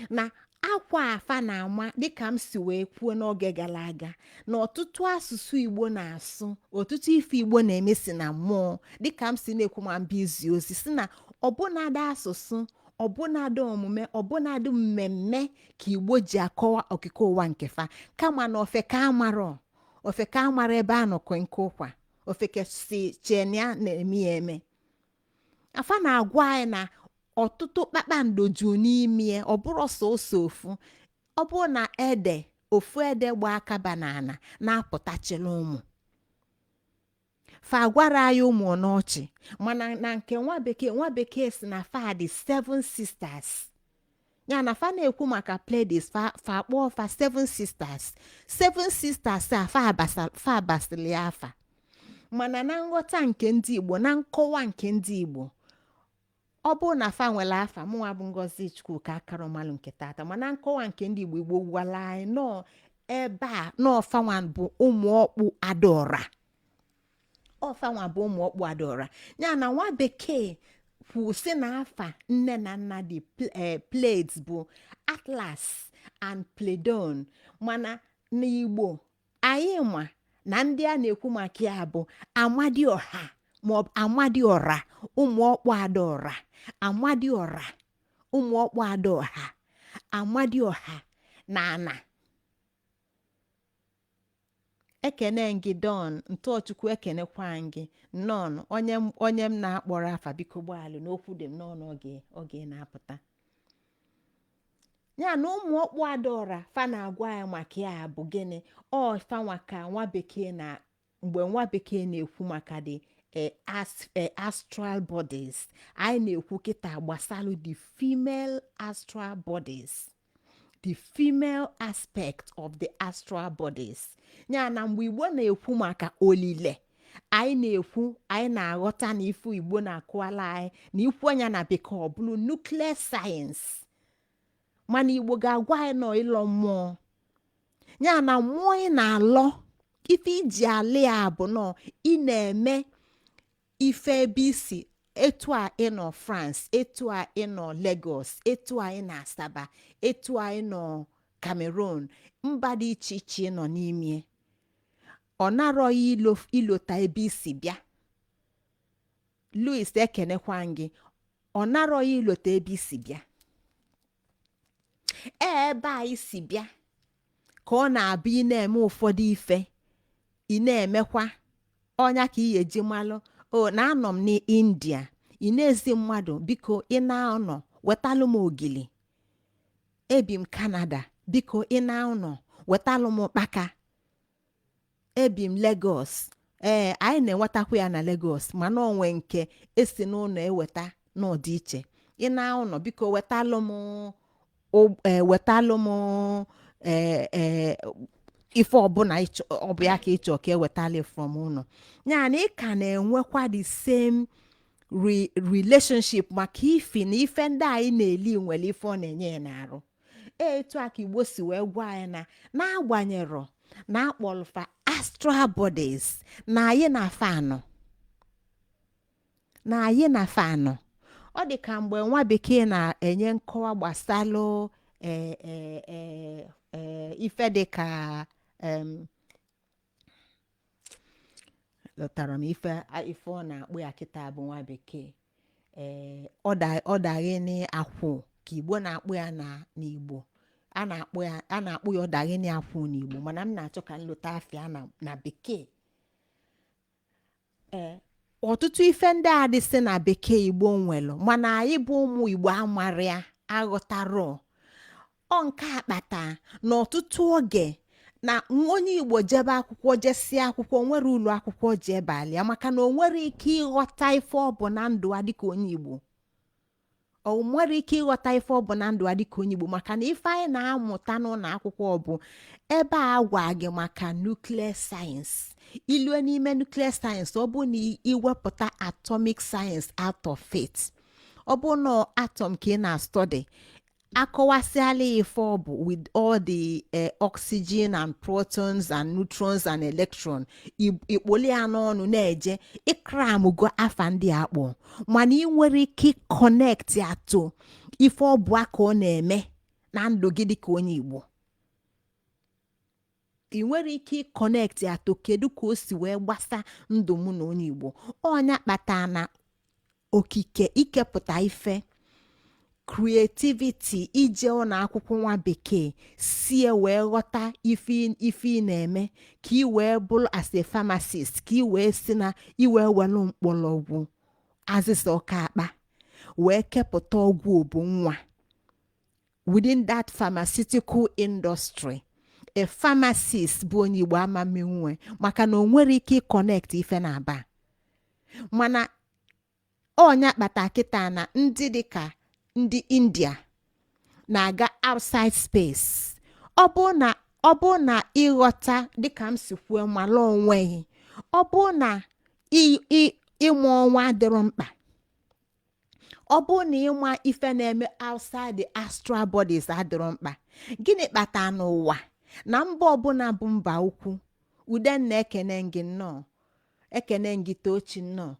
na akwa afa na-ama, dịka m si wee kwuo n'oge gara aga, na ọtụtụ asụsụ Igbo na-asụ, ọtụtụ ife Igbo na-eme si na mmụọ, dịka m si na-ekwu ma mba izi ozi si na ọbụnadị asụsụ, ọbụnadị omume, ọbụnadị mmemme ka Igbo ji akọwa okike ụwa nke fa. Kama na ofe ka amarọ, ofe ka amara ebe a nọkọ nke ụkwa ofeke si chenia na-eme ya eme. Afa na-agwa anyị na ọtụtụ kpakpando ju n'ime ya, ọ bụrụ sọsọ ofu. Ọ bụrụ na ede ofu ede gba akaba n'ala na-apụtachila ụmụ, fa gwara anyị ụmụ n'ọchị. Mana na nke nwa bekee, nwa bekee si na fa dị seven sisters, ya na fa na-ekwu maka Pleiades, fa fa kpọọ fa seven sisters. Seven sisters a fa abasịrị ya afa. Mana na nghọta nke ndị Igbo, na nkọwa nke ndị Igbo, ọ bụrụ na fa nwere afa, mụnwa bụ Ngozi Chukwuka akara ọmalụ nke tata. Mana nkọwa nke ndị Igbo, Igbo gwara anyị nọọ ebe a nọọ fanwa bụ ụmụ ọkpụ adaọra, ọfanwa bụ ụmụ ọkpụ adaọra. Ya na nwa bekee kwu sị na afa nne na nna dị Pleiades bụ Atlas and Pleiades. Mana n'Igbo anyị ma na ndị a na-ekwu maka ya bụ Amadioha maọbụ Amadiọra, ụmụ ọkpụ adaọra, Amadiọra, ụmụ ọkpụ adaọha, Amadioha na ana. Ekene gị Don Ntọchukwu, ekenekwa gị nọn. Onye m na-akpọrọ afa, biko gbaalụ n'okwu dị m n'ọnụ oge oge na-apụta. Ya na ụmụ ọkpụ adaọra fa na-agwa ya maka ya bụ gịnị? Ọ fanwa ka nwa bekee na mgbe nwa bekee na-ekwu maka the astral bodies anyị na-ekwu kịta gbasalụ the female astral bodies, the female aspect of the astral bodies. Ya na mgbe Igbo na-ekwu maka olile anyị na-ekwu, anyị na-aghọta na ife Igbo na-akụwala anyị na ikwu anya na bekee ọ bụrụ nuclear science, mana Igbo ga-agwa anyị nọ ịlọ mmụọ. Ya na mmụọ ị na-alọ, ife iji alị ya bụ nọ ị na-eme ife ebe isi etu a ị nọ France, etu a ị nọ Lagos, etu a ị nọ Asaba, etu a ị nọ Cameroon, mba dị iche iche ị nọ n'ime, ọ narọghị ilota ebe isi bịa. Louis, ekenekwa gị. Ọ narọghị ilota ebe isi bịa. Ee, ebe a isi bịa ka ọ na-abụ ị na-eme ụfọdụ ife ị na-emekwa ọnya ka ị eji malụ o na anọ m n'India. Ị na-ezi mmadụ, biko ị na-anọ wetalụ m ogili. Ebi m Canada, biko ị na-anọ wetalụ m ụkpaka. Ebi m Lagos. Ee, anyị na-enwetakwa ya na Lagos, mana onwe nke esi n'ụlọ eweta n'ọdị iche. Ị na-anọ, biko wetalụ m wetalụ m ee ee ife ọbụla ọ bụ ya ka ịchọ ka ewetali from ụlọ. Ya na ị ka na-enwekwa the same Relationship maka ifi na ife ndị anyị na-eli nwere ife ọ na-enye ya n'arụ. Etu a ka Igbo si wee gwa anyị na n'agbanyerọ na akpọlụfa astral bodies, na anyị na afa anọ, na anyị na afa anọ. Ọ dị ka mgbe nwa bekee na-enye nkọwa gbasalụ ife dị ka lọtara m ife ife ọ na-akpụ ya kịta bụ nwa bekee. Ee, ọ daghị akwụ ka Igbo na-akpụ ya na n'Igbo a na-akpụ ya, a na-akpụ ya ọdaghị akwụ n'Igbo, mana m na-achọ ka m lụta afịa na bekee. Ee, ọtụtụ ife ndị a dịsị na bekee Igbo nwelụ, mana anyị bụ ụmụ Igbo amarịa aghọtarọ. Ọ nke akpata na ọtụtụ oge na onye Igbo jebe akwụkwọ, jesie akwụkwọ, nwere ụlọ akwụkwọ ji ebalịa, maka na o nwere ike ịghọta ife ọ bụ na ndụ a dịka onye Igbo. O nwere ike ịghọta ife ọ bụ na ndụ a dịka onye Igbo, maka na ife anyị na-amụta n'ụlọ akwụkwọ bụ ebe a gwa gị maka nuclear science. Ilue n'ime nuclear science, ọ bụ na iwepụta atomic science out of it, ọ bụ na atom ka ị na-study, akọwasịala ya ife ọ bụ with all the oxygen and protons and neutrons and electron, ikpoli ya n'ọnụ na-eje ịkramgo afa ndị a akpọ, mana ị nwere ike connect ya to ife ọ bụ ka ọ na-eme na ndụ gị dịka onye Igbo. Ị nwere ike ịconnect ya to kedu ka o si wee gbasa ndụ mụ na onye Igbo. Ọnya kpatara na okike ikepụta ife, creativity, ije ụlọ akwụkwọ nwa bekee sie wee ghọta ife ị na-eme, ka ị wee bụrụ as a pharmacist, ka ị wee si na ị wee welu mkpọrọgwụ azịza ọka akpa wee kepụta ọgwụ obu nwa within that pharmaceutical industry. A pharmacist bụ onye Igbo ama mmenwe, maka na o nwere ike ịconnect ife na-aba. Mana ọnya kpata kịta na ndị dịka ndị India na-aga outside space. Ọ bụ na ịghọta dịka m si kwuo, mala onweghị, ọ bụ na ịmụ ọnwa adịrọ mkpa, ọ bụ na ịma ife na-eme outside the astral bodies adịrọ mkpa, gịnị kpata n'ụwa na mba ọbụla bụ mba ukwu? Udenna, ekene gị nnọọ, ekene gị, Tochi nnọọ.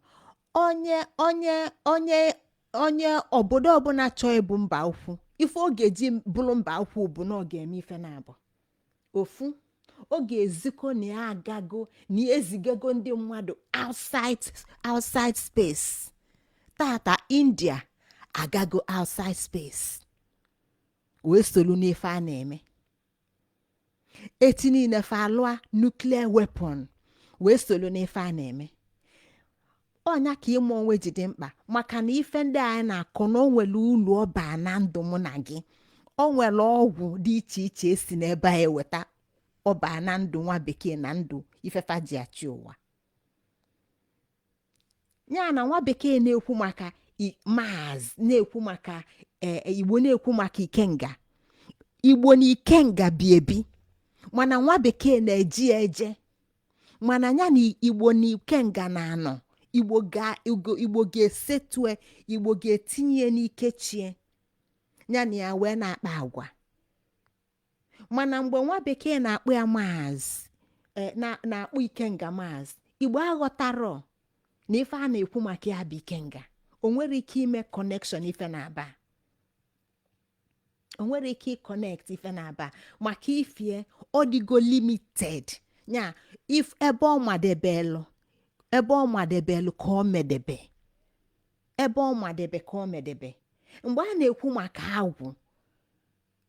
Onye obodo ọbụla chọọ ịbụ mba ukwu, ife ọ ga-eji bụrụ mba ukwu bụ na ọ ga-eme ife na-abụ ofu: ọ ga-ezikọ na ya agago na ya ezigago ndị mmadụ outside space. Tata India agago outside space wee solu n'ife a na-eme eti niile fa alụa nuclear weapon wee solu n'ife a na-eme. Ọnya ka ịmụ onwe ji dị mkpa, maka na ife ndị anyị na-akọ na o nwere ulu ọba na ndụ mụ na gị. O nwere ọgwụ dị iche iche esi n'ebe a eweta ọba na ndụ nwa bekee na ndụ ifefa ji achị ụwa. Ya na nwa bekee na-ekwu maka Mars, na-ekwu maka Igbo, na-ekwu maka ikenga Igbo na ikenga bi ebi, mana nwa bekee na-eji ya eje, mana ya na Igbo na ikenga na-anọ. Igbo ga Igbo ga-esetue, Igbo ga-etinye ya n'ike chie ya na ya wee na-akpa agwa. Mana mgbe nwa bekee na-akpụ ya Mars, na-akpụ ikenga Mars, Igbo aghọtarọ na ife a na-ekwu maka ya bụ ikenga. O nwere ike ime connection ife na-aba, o nwere ike ịconnect ife na-aba, maka ifie ọ dịgo limited ya. If ebe ọ madebelụ, ebe ọ madebelụ ka ọ medebe, ebe ọ madebe ka ọ medebe. Mgbe a na-ekwu maka agwụ,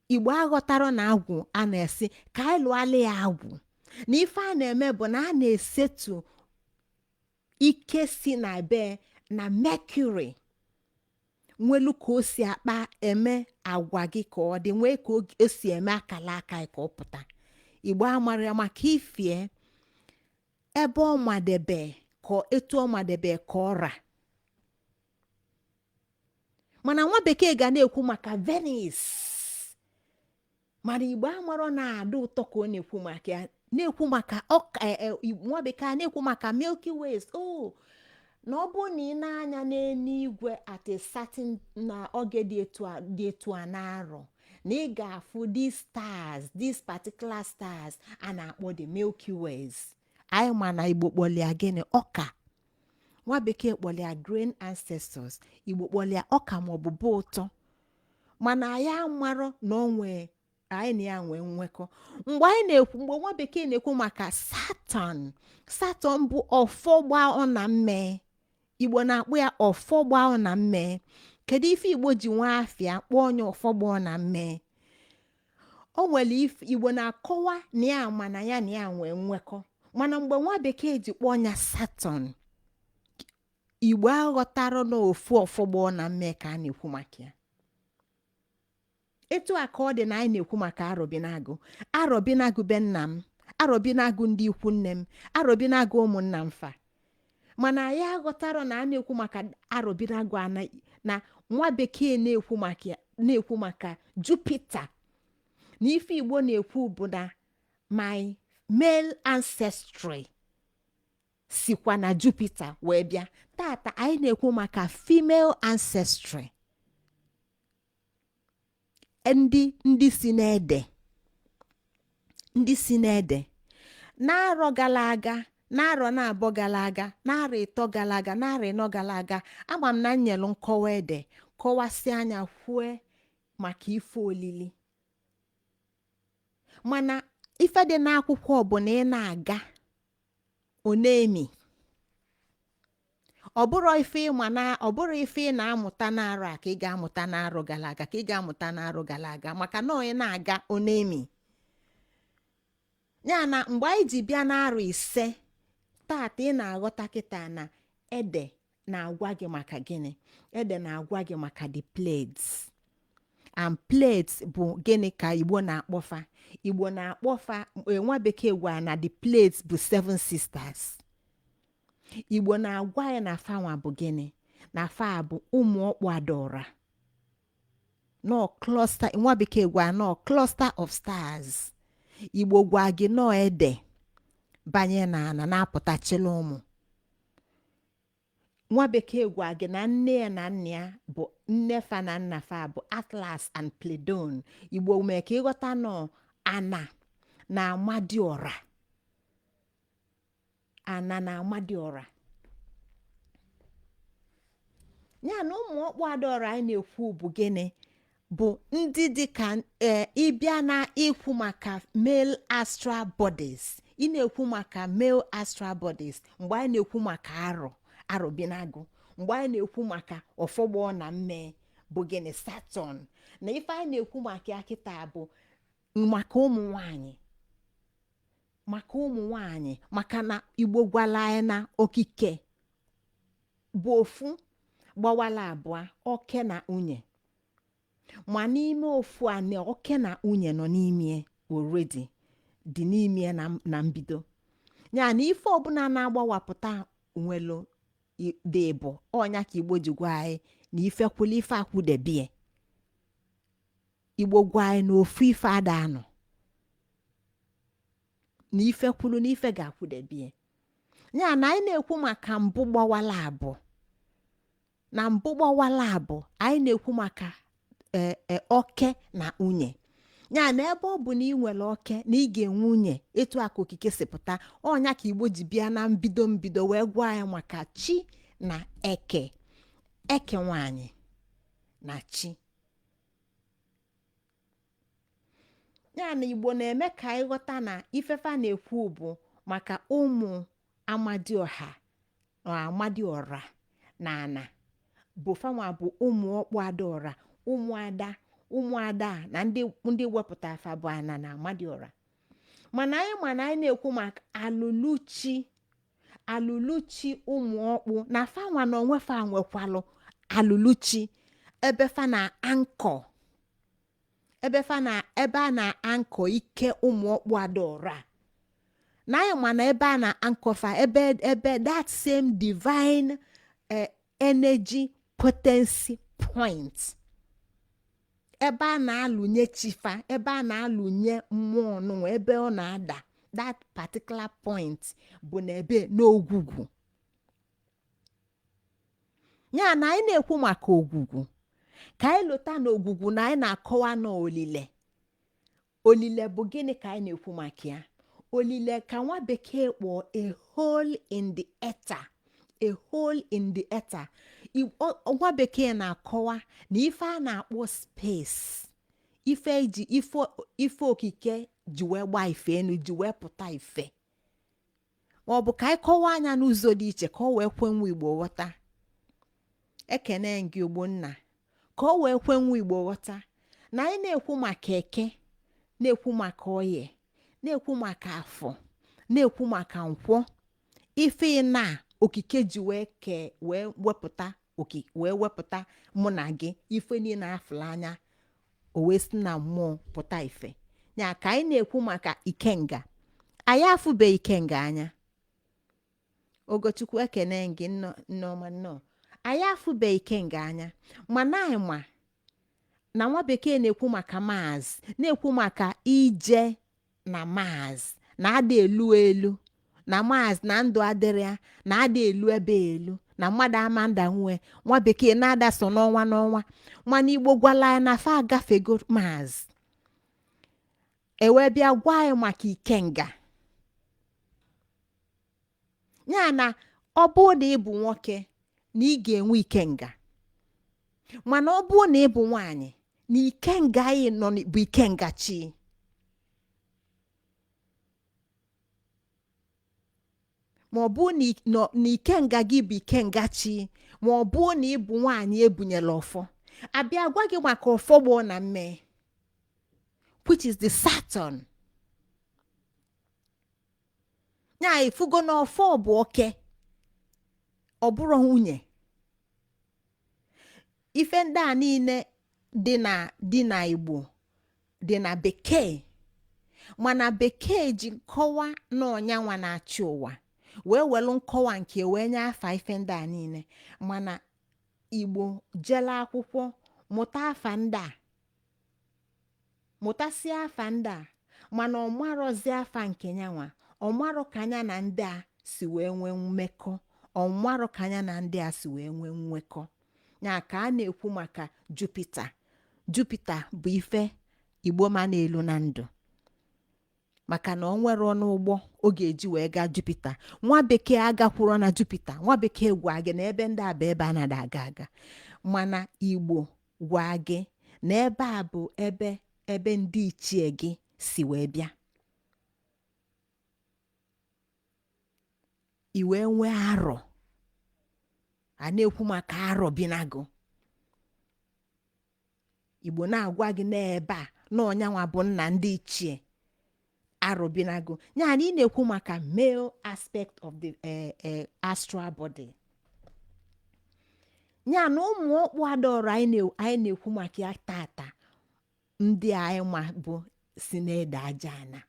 Igbo aghọtara na agwụ a na-esi ka anyị lụọla ya agwụ, na ife a na-eme bụ na a na-esetu ike si na be na Mercury nwelu ka o si akpa eme agwa gị ka ọ dị, nwee ka o si eme akala aka ka ọ pụta. Igbo amara ya maka ifie ebe ọ madebe ka etu ọ madebe ka ọ ra. Mana nwa bekee ga na-ekwu maka Venus, mana Igbo amarọ na-adị ụtọ ka ọ na-ekwu maka ya, na-ekwu maka ọka. Nwa bekee a na-ekwu maka Milky Ways, oh, Na ọ bụrụ na ị na-anya n'eluigwe at a certain na oge dị etu a dị etu a na-arọ, na ị ga-afụ these stars, these particular stars a na-akpọ the Milky Ways. Anyị ma na Igbo kpọlịa gịnị? Ọka. Nwa bekee kpọlịa grain ancestors, Igbo kpọlịa ọka maọbụ bụ ụtọ. Mana anyị amarọ na o nwee anyị na ya nwee nwekọ. Mgbe anyị na-ekwu, mgbe nwa bekee na-ekwu maka Saturn, Saturn bụ ọfọgba ọ na mme. Igbo na-akpọ ya ọfọgba ọ na mme. Kedu ife Igbo ji nwee afịa kpọọ onye ọfọgba ọ na mme? O nwere ife Igbo na-akọwa na ya ma na ya nwee nwekọ. Mana mgbe nwa bekee ji kpọọ ya Saturn, Igbo aghọtara na ofu ọfọgba ọ na mme ka a na-ekwu maka ya. Etu a ka ọ dị na anyị na-ekwu maka Arọbinagụ. Arọbinagụ be nna m, Arọbinagụ ndị ikwu nne m, Arọbinagụ ụmụnna m fa. Mana anyị aghọtara na a na-ekwu maka Arọbinagụ na nwa bekee na-ekwu maka na-ekwu maka Jupiter, na ife Igbo na-ekwu bụ na my male ancestry sikwa na Jupiter wee bịa. Tata anyị na-ekwu maka female ancestry, ndị si n'ede, ndị si n'ede. N'arọ gara aga, n'arọ na-abọ gara aga, n'arọ 3 gara aga, n'arọ 4 gara aga, ama m na m nyelu nkọwa ede, kọwasị anya, kwue maka ife olili. Mana ife dị n'akwụkwọ bụ na ị na-aga onemi, ọ bụrụ ife ịma na ọ bụrụ ife ị na-amụta n'arọ a ka ị ga-amụta n'arọ gara aga, ka ị ga-amụta n'arọ gara aga, maka na onye na-aga onemi ya. Na mgbe anyị ji bịa n'arọ 5 tata, ị na-aghọta kịta na ede na-agwa gị maka gịnị? Ede na-agwa gị maka the Pleiades. And Pleiades bụ gịnị ka Igbo na-akpọfa? Igbo na-akpọfa, nwa bekee gwara na the Pleiades bụ seven sisters. Igbo na-agwa ya na fanwa bụ gịnị? Na fa bụ ụmụ ọkpụ adaọra nọ cluster. Nwa bekee gwa nọ cluster of stars. Igbo gwa gị nọ ede banye na ana na-apụtachila ụmụ. Nwa bekee gwa gị na nne ya na nna ya bụ nne fa na nna fa bụ Atlas and Pleione. Igbo mee ka ịghọta nọ ana na Amadịọra, ana na Amadịọra. Ya na ụmụ ọkpụ adaọra anyị na-ekwu bụ gịnị? Bụ ndị dị ka ee ịbịa na ikwu maka male astral bodies. Ị na-ekwu maka male astral bodies mgbe anyị na-ekwu maka arọ Arọbinagụ, mgbe anyị na-ekwu maka ọfọgbọ na mme bụ gịnị? Saturn. Na ife anyị na-ekwu maka ya kịta bụ maka ụmụ nwanyị, maka ụmụ nwanyị, maka na Igbo gwala anyị na okike bụ ofu gbawala abụọ, oke na nwunye. Ma n'ime ofu a na oke na nwunye nọ n'ime already, dị n'ime na na mbido ya. Na ife ọbụla na-agbawapụta nwelu dị bụ ọnya ka Igbo ji gwa anyị na ife kwụla ife akwụdebie. Igbo gwa anyị na ofu ife ada anọ, na ife kwulu na ife ga-akwụdebie ya. Na anyị na-ekwu maka mbụ gbawala abụọ, na mbụ gbawala abụọ, anyị na-ekwu maka ee oke na nwunye ya. Na ebe ọ bụ na ị nwere oke na ị ga-enwe nwunye, etu a ka okike si pụta. Ọnya ka Igbo ji bịa na mbido mbido wee gwa anyị maka chi na eke, eke nwanyị na chi ya. Na Igbo na-eme ka anyị ghọta na ifefa na-ekwu bụ maka ụmụ Amadioha na Amadiọra na ana bụ fanwa bụ ụmụ ọkpụ adaọra, ụmụada, ụmụada a na ndị wepụta afa bụ ana na Amadiọra. Mana anyị ma na anyị na-ekwu maka alụluchi, alụluchi ụmụ ọkpụ, na fanwa na onwe fa nwekwalụ alụluchi ebe fa na ankọ, ebe fa na ebe a na-ankọ ike ụmụ ọkpụ adaọra. Na anyị ma na ebe a na-ankọ fa, ebe that same divine energy potency point, ebe a na-alụnye chifa, ebe a na-alụnye mmụọ nụnwa, ebe ọ na-ada, that particular point bụ na ebe n'ogwugwu. Ya na anyị na-ekwu maka ogwugwu, ka anyị lụta na ogwugwu na anyị na-akọwa na olile. Olile bụ gịnị ka anyị na-ekwu maka ya? Olile ka nwa bekee kpọọ a hole in the ether. A hole in the ether. Nwa bekee na-akọwa na ife a na-akpọ space, ife eji ife okike ji wee gbaa ife enu, ji wee pụta ife, ma ọ bụ ka anyị kọwaa anya n'ụzọ dị iche ka ọ wee kwe nwa Igbo ghọta. Ekene gị, Ogbonna. Ka ọ wee kwe nwa Igbo ghọta na anyị na-ekwu maka Eke, na-ekwu maka Oye, na-ekwu maka Afọ, na-ekwu maka Nkwọ, ife na okike ji wee kee, wee wepụta wee wepụta mụ na gị, ife niile afụla anya, o wee si na mmụọ pụta ife ya. Ka anyị na-ekwu maka ikenga, anyị afụbe ikenga anya. Ogochukwu, ekene gị, nneọma, nnọọ. Anyị afụbe ikenga anya, mana anyị ma na nwa bekee na-ekwu maka Mars, na-ekwu maka ije na Mars, na ada elu elu na Mars, na ndụ adịrị ya, na ada elu ebe elu, na mmadụ ama nda nwe. Nwa bekee na-ada so n'ọnwa n'ọnwa, mana Igbo gwala ya na fa agafego Mars. Ewee bịa gwa anyị maka ikenga ya, na ọ bụrụ na ị bụ nwoke, na ị ga-enwe ikenga, mana ọ bụrụ na ị bụ nwaanyị, na ikenga anyị nọ bụ ikenga chi. Ma ọ bụ na ikenga gị bụ ikenga chi, ma ọ bụ na ị bụ nwaanyị ebunyela ọfọ, abịa gwa gị maka ọfọ gboo na mme, which is the Saturn. Ya ifugo na ọfọ bụ oke, ọ bụrụ nwunye. Ife ndị a niile dị na Igbo, dị na bekee, mana bekee ji nkọwa na ọnyanwa na-achị ụwa wee welu nkọwa nke wee nye afa ife ndị a niile. Mana Igbo jele akwụkwọ mụta afa ndị a, mụtasịa afa ndị a, mana ọ marọzi afa nke nyanwa, ọ marọ ka anya na ndị a si wee nwee mmekọ, ọ marọ ka anya na ndị a si wee nwee nwekọ. Ya ka a na-ekwu maka Jupiter. Jupiter bụ ife Igbo ma na-elu na ndụ, maka na ọ nwere ọnụ ụgbọ ọ ga-eji wee gaa Jupiter. Nwa bekee agakwuro na Jupiter. Nwa bekee gwa gị na ebe ndị a bụ ebe a na-ada aga aga, mana Igbo gwa gị na ebe a bụ ebe ndị ichie gị si wee bịa. I wee nwee arọ a na-ekwu maka arọ binago. Igbo na-agwa gị n'ebe a na ọnyanwa bụ nna ndị ichie, arọ binago. Ya na ị na-ekwu maka male aspect of the astral body. Ya na ụmụ ọkpụ adaọra anyị na-ekwu maka ya tata, ndị anyị ma bụ si na-ede aja ana,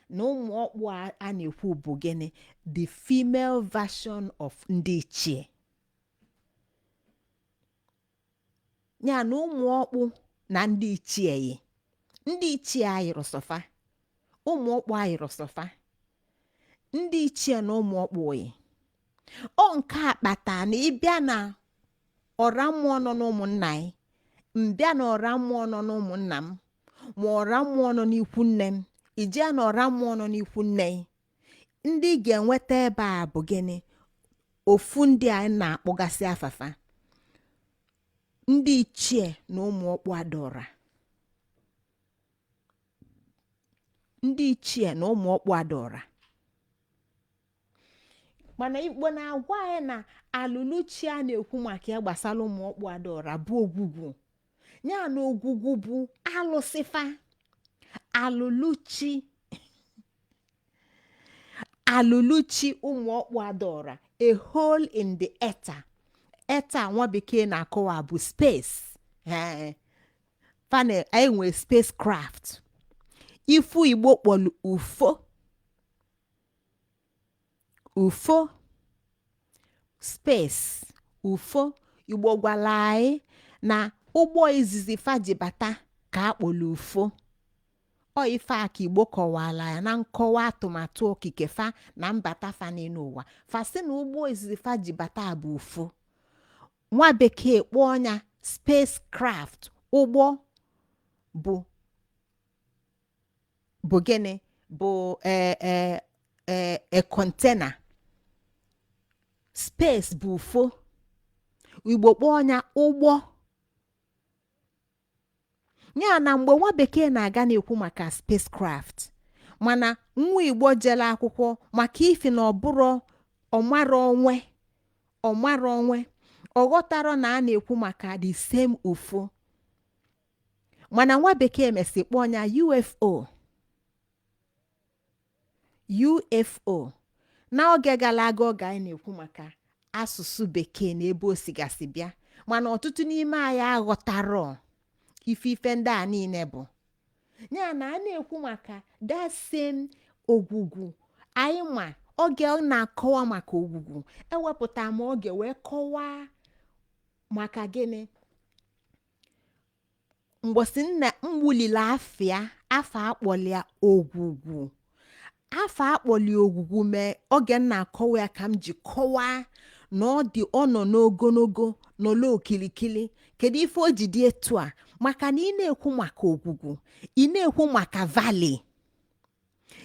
na ụmụ ọkpụ a na-ekwu bụ gịnị? The female version of ndị ichie. Ya na ụmụ ọkpụ na ndị ichie yi, ndị ichie ayịrọ sọfa, ụmụ ọkpụ ayịrọ sọfa, ndị ichie na ụmụ ọkpụ yi. Ọ nke a kpata na ịbịa na ọra mmụọ nọ n'ụmụnna anyị, mbịa na ọra mmụọ nọ n'ụmụnna m, ma ọra mmụọ nọ n'ikwu nne m, ijee na ọra mmụọ nọ n'ikwu nne ya, ndị ị ga-enweta ebe a bụ gịnị? Ofu ndị anyị na-akpọgasị afafa, ndị ichie na ụmụ ọkpụ adaọra, ndị ichie na ụmụ ọkpụ adaọra. Mana Igbo na-agwa anyị na alụluchi a na-ekwu maka ya gbasara ụmụ ọkpụ adaọra bụ ogwugwu. Ya na ogwugwu bụ alụsịfa, alụluchi, alụluchi ụmụ ọkpụ adaọra, a hole in the ether. Ether nwa bekee na-akọwa bụ space. Ee, fa na-enwe spacecraft. Ifu Igbo kpọlụ ufo, ufo space, ufo. Igbo gwara anyị na ụgbọ izizi fa ji bata ka a kpọlụ ufo. Ọ ife a ka Igbo kọwara ya na nkọwa atụmatụ okike fa na mbata fa n'elu ụwa. Fa sị na ụgbọ izizi fa ji bata bụ ufo. Nwa bekee kpọọ ya spacecraft. Ụgbọ bụ gịnị? Bụ e container. Space bụ ufo. Igbo kpọọ ya ụgbọ. Ya na mgbe nwa bekee na-aga na-ekwu maka spacecraft, mana nwa Igbo jere akwụkwọ, maka ifi na ọbụrụ ọmara onwe, ọmara onwe, ọ ghọtara na a na-ekwu maka the same ufo. Mana nwa bekee mesi kpọọ ya UFO. UFO n'oge gara aga, oge anyị na-ekwu maka asụsụ bekee na ebe o sigasị bịa, mana ọtụtụ n'ime anyị aghọtarọ ife ife ndị a niile bụ. Ya na a na-ekwu maka that same ogwugwu anyị ma. Oge ọ na-akọwa maka ogwugwu, ewepụta m oge wee kọwaa maka gịnị mgbọsị nna mgbulili afịa afa akpọlia ogwugwu. Afa akpọli ogwugwu mee oge m na-akọwa ya, ka m ji kọwaa na ọ dị, ọ nọ n'ogologo nọlọ okilikili. Kedu ife o ji dị etu a? Maka na ị na-ekwu maka ogwugwu, ị na-ekwu maka valley.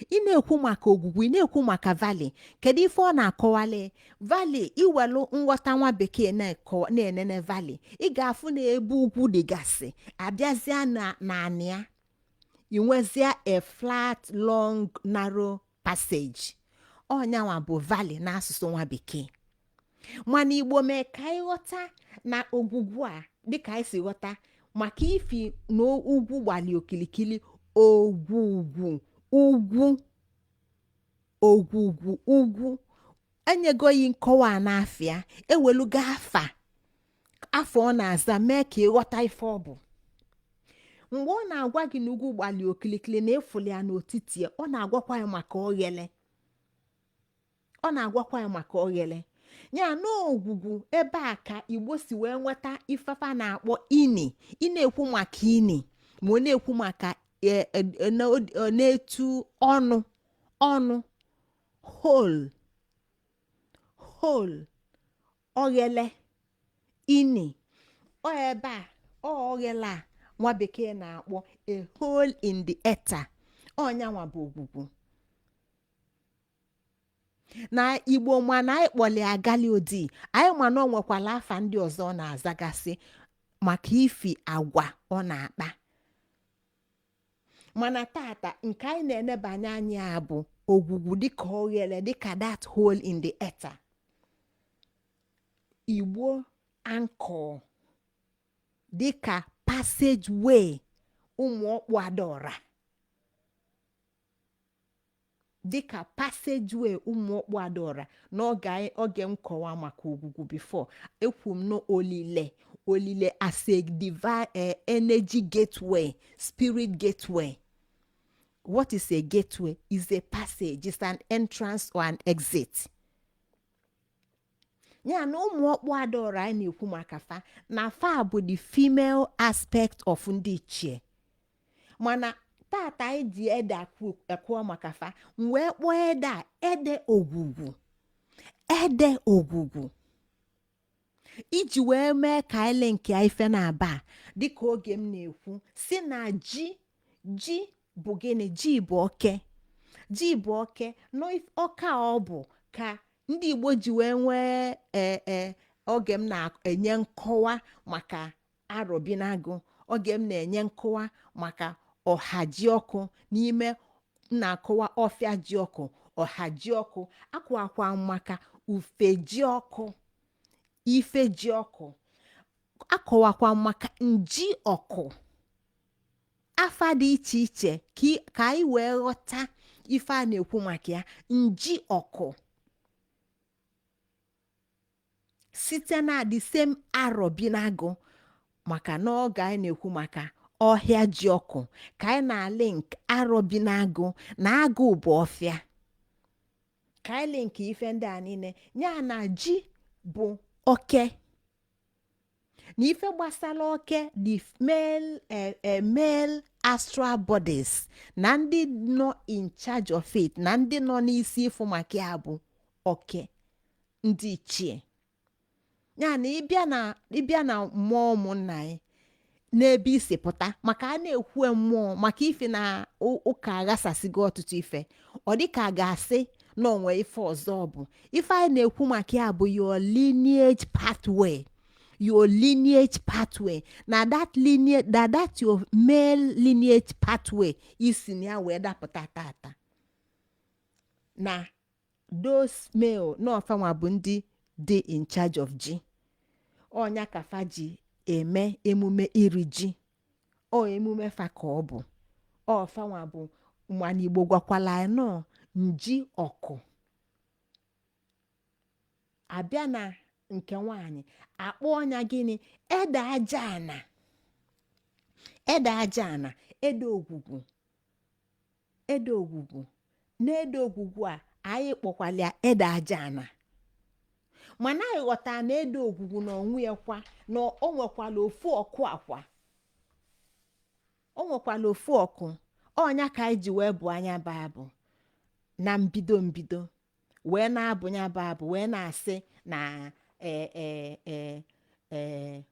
Ị na-ekwu maka ogwugwu, ị na-ekwu maka valley. Kedu ife ọ na-akọwali valley? Iwelu nghọta nwa bekee na-akọwa na-enene valley, ị ga-afụ na ebe ugwu dịgasị abịazịa na naanị ya, ị nwezie a flat, long, narrow passage. Ọnyanwa bụ valley n'asụsụ nwa bekee. Mana Igbo mee ka anyị ghọta na ogwugwu a, dịka anyị si ghọta, maka ifi na ugwu gbali okilikili, ogwugwu ugwu, ogwugwu ugwu. Enyegoghị nkọwa a n'afịa, ewelugo afa afọ ọ na-aza mee ka ịghọta ife ọ bụ. Mgbe ọ na-agwa gị na ugwu gbali okilikili na ịfụli ya n'otiti ya, ọ na-agwakwa ya maka oghele. Ọ na-agwakwa ya maka oghele ya n'ogwugwu. Ebe a ka Igbo si wee nweta ifefa na-akpọ ini. Ị na-ekwu maka ini, ma ọ na-ekwu maka na-etu ọnụ ọnụ hole, hole, oghele, ini. Ọ ebe a, ọ oghele a nwa bekee na-akpọ a hole in the ether, ọnyanwa bụ ogwugwu na Igbo. Mana anyị kpọli agali odi anyị, mana ọ nwekwala afa ndị ọzọ ọ na-azagasị maka ifi agwa ọ na-akpa. Mana tata, nke anyị na-enebanye anya bụ ogwugwu dịka oghere, dịka that hole in the ether. Igbo anchor dịka passageway ụmụ ọkpụ adaọra, dịka passageway ụmụ ọkpụ adaọra. N'oge oge nkọwa maka ogwugwu before, ekwu m na olile, olile as a divine energy gateway, spirit gateway. What is a gateway? Is a passage, is an entrance or an exit. Ya na ụmụ ọkpụ adaọra anyị na-ekwu maka fa na fa bụ the female aspect of ndị ichie. Mana tata anyị ji ede akwụọ maka fa, m wee kpọọ ede a ede ogwugwu. Ede ogwugwu iji wee mee ka anyị nke ife na-aba a, dịka oge m na-ekwu si na ji, ji bụ gịnị? Ji bụ oke. Ji bụ oke. N'ọka ọ bụ ka ndị Igbo ji wee nwee ee oge m na-enye nkọwa maka arọbinagụ, oge m na-enye nkọwa maka ọha ji ọkụ, n'ime m na-akọwa ọfịa ji ọkụ, ọha ji ọkụ, akwakwa maka ufe ji ọkụ, ife ji ọkụ, akọwakwa maka nji ọkụ, afa dị iche iche ka anyị wee ghọta ife a na-ekwu maka ya. Nji ọkụ site na the same arọbinagụ, maka n'oge anyị na-ekwu maka ọhịa ji ọkụ, ka anyị na-link arọbinagụ na agụ bụ ọfịa, ka anyị link ife ndị a niile. Ya na ji bụ oke na ife gbasara oke, the male male astral bodies na ndị nọ in charge of it, na ndị nọ n'isi ịfụ maka ya bụ oke ndị ichie. Ya na ịbịa na mmụọ ụmụnna anyị n'ebe isi pụta, maka a na-ekwu mmụọ, maka ife na ụka aghasasịgo ọtụtụ ife, ọ dịka a ga-asị na onwe ife ọzọ bụ ife anyị na-ekwu maka ya bụ your lineage pathway, your lineage pathway, na that lineage, na that your male lineage pathway isi na ya wee dapụta tata, na those male n'ọfanwa bụ ndị dị in charge of ji. Ọnya ka fa ji eme emume iri ji. Ọ emume fa ka ọ bụ. Ọfanwa bụ, mana Igbo gwakwala anyị nọọ nji ọkụ. Abịa na nke nwanyị, akpọ ọnya gịnị? Ede aja ana, ede aja ana, ede ogwugwu, ede ogwugwu. Na ede ogwugwu a anyị kpọkwala ya ede aja ana, mana anyị ghọtara na ede ogwugwu na onwe ya kwa na o nwekwala ofu ọkụ akwa, o nwekwala ofu ọkụ. Ọnya ka anyị ji wee bụ anya bụ abụ na mbido mbido wee na-abụ ya bụ abụ, wee na-asị na ee ee ee ee,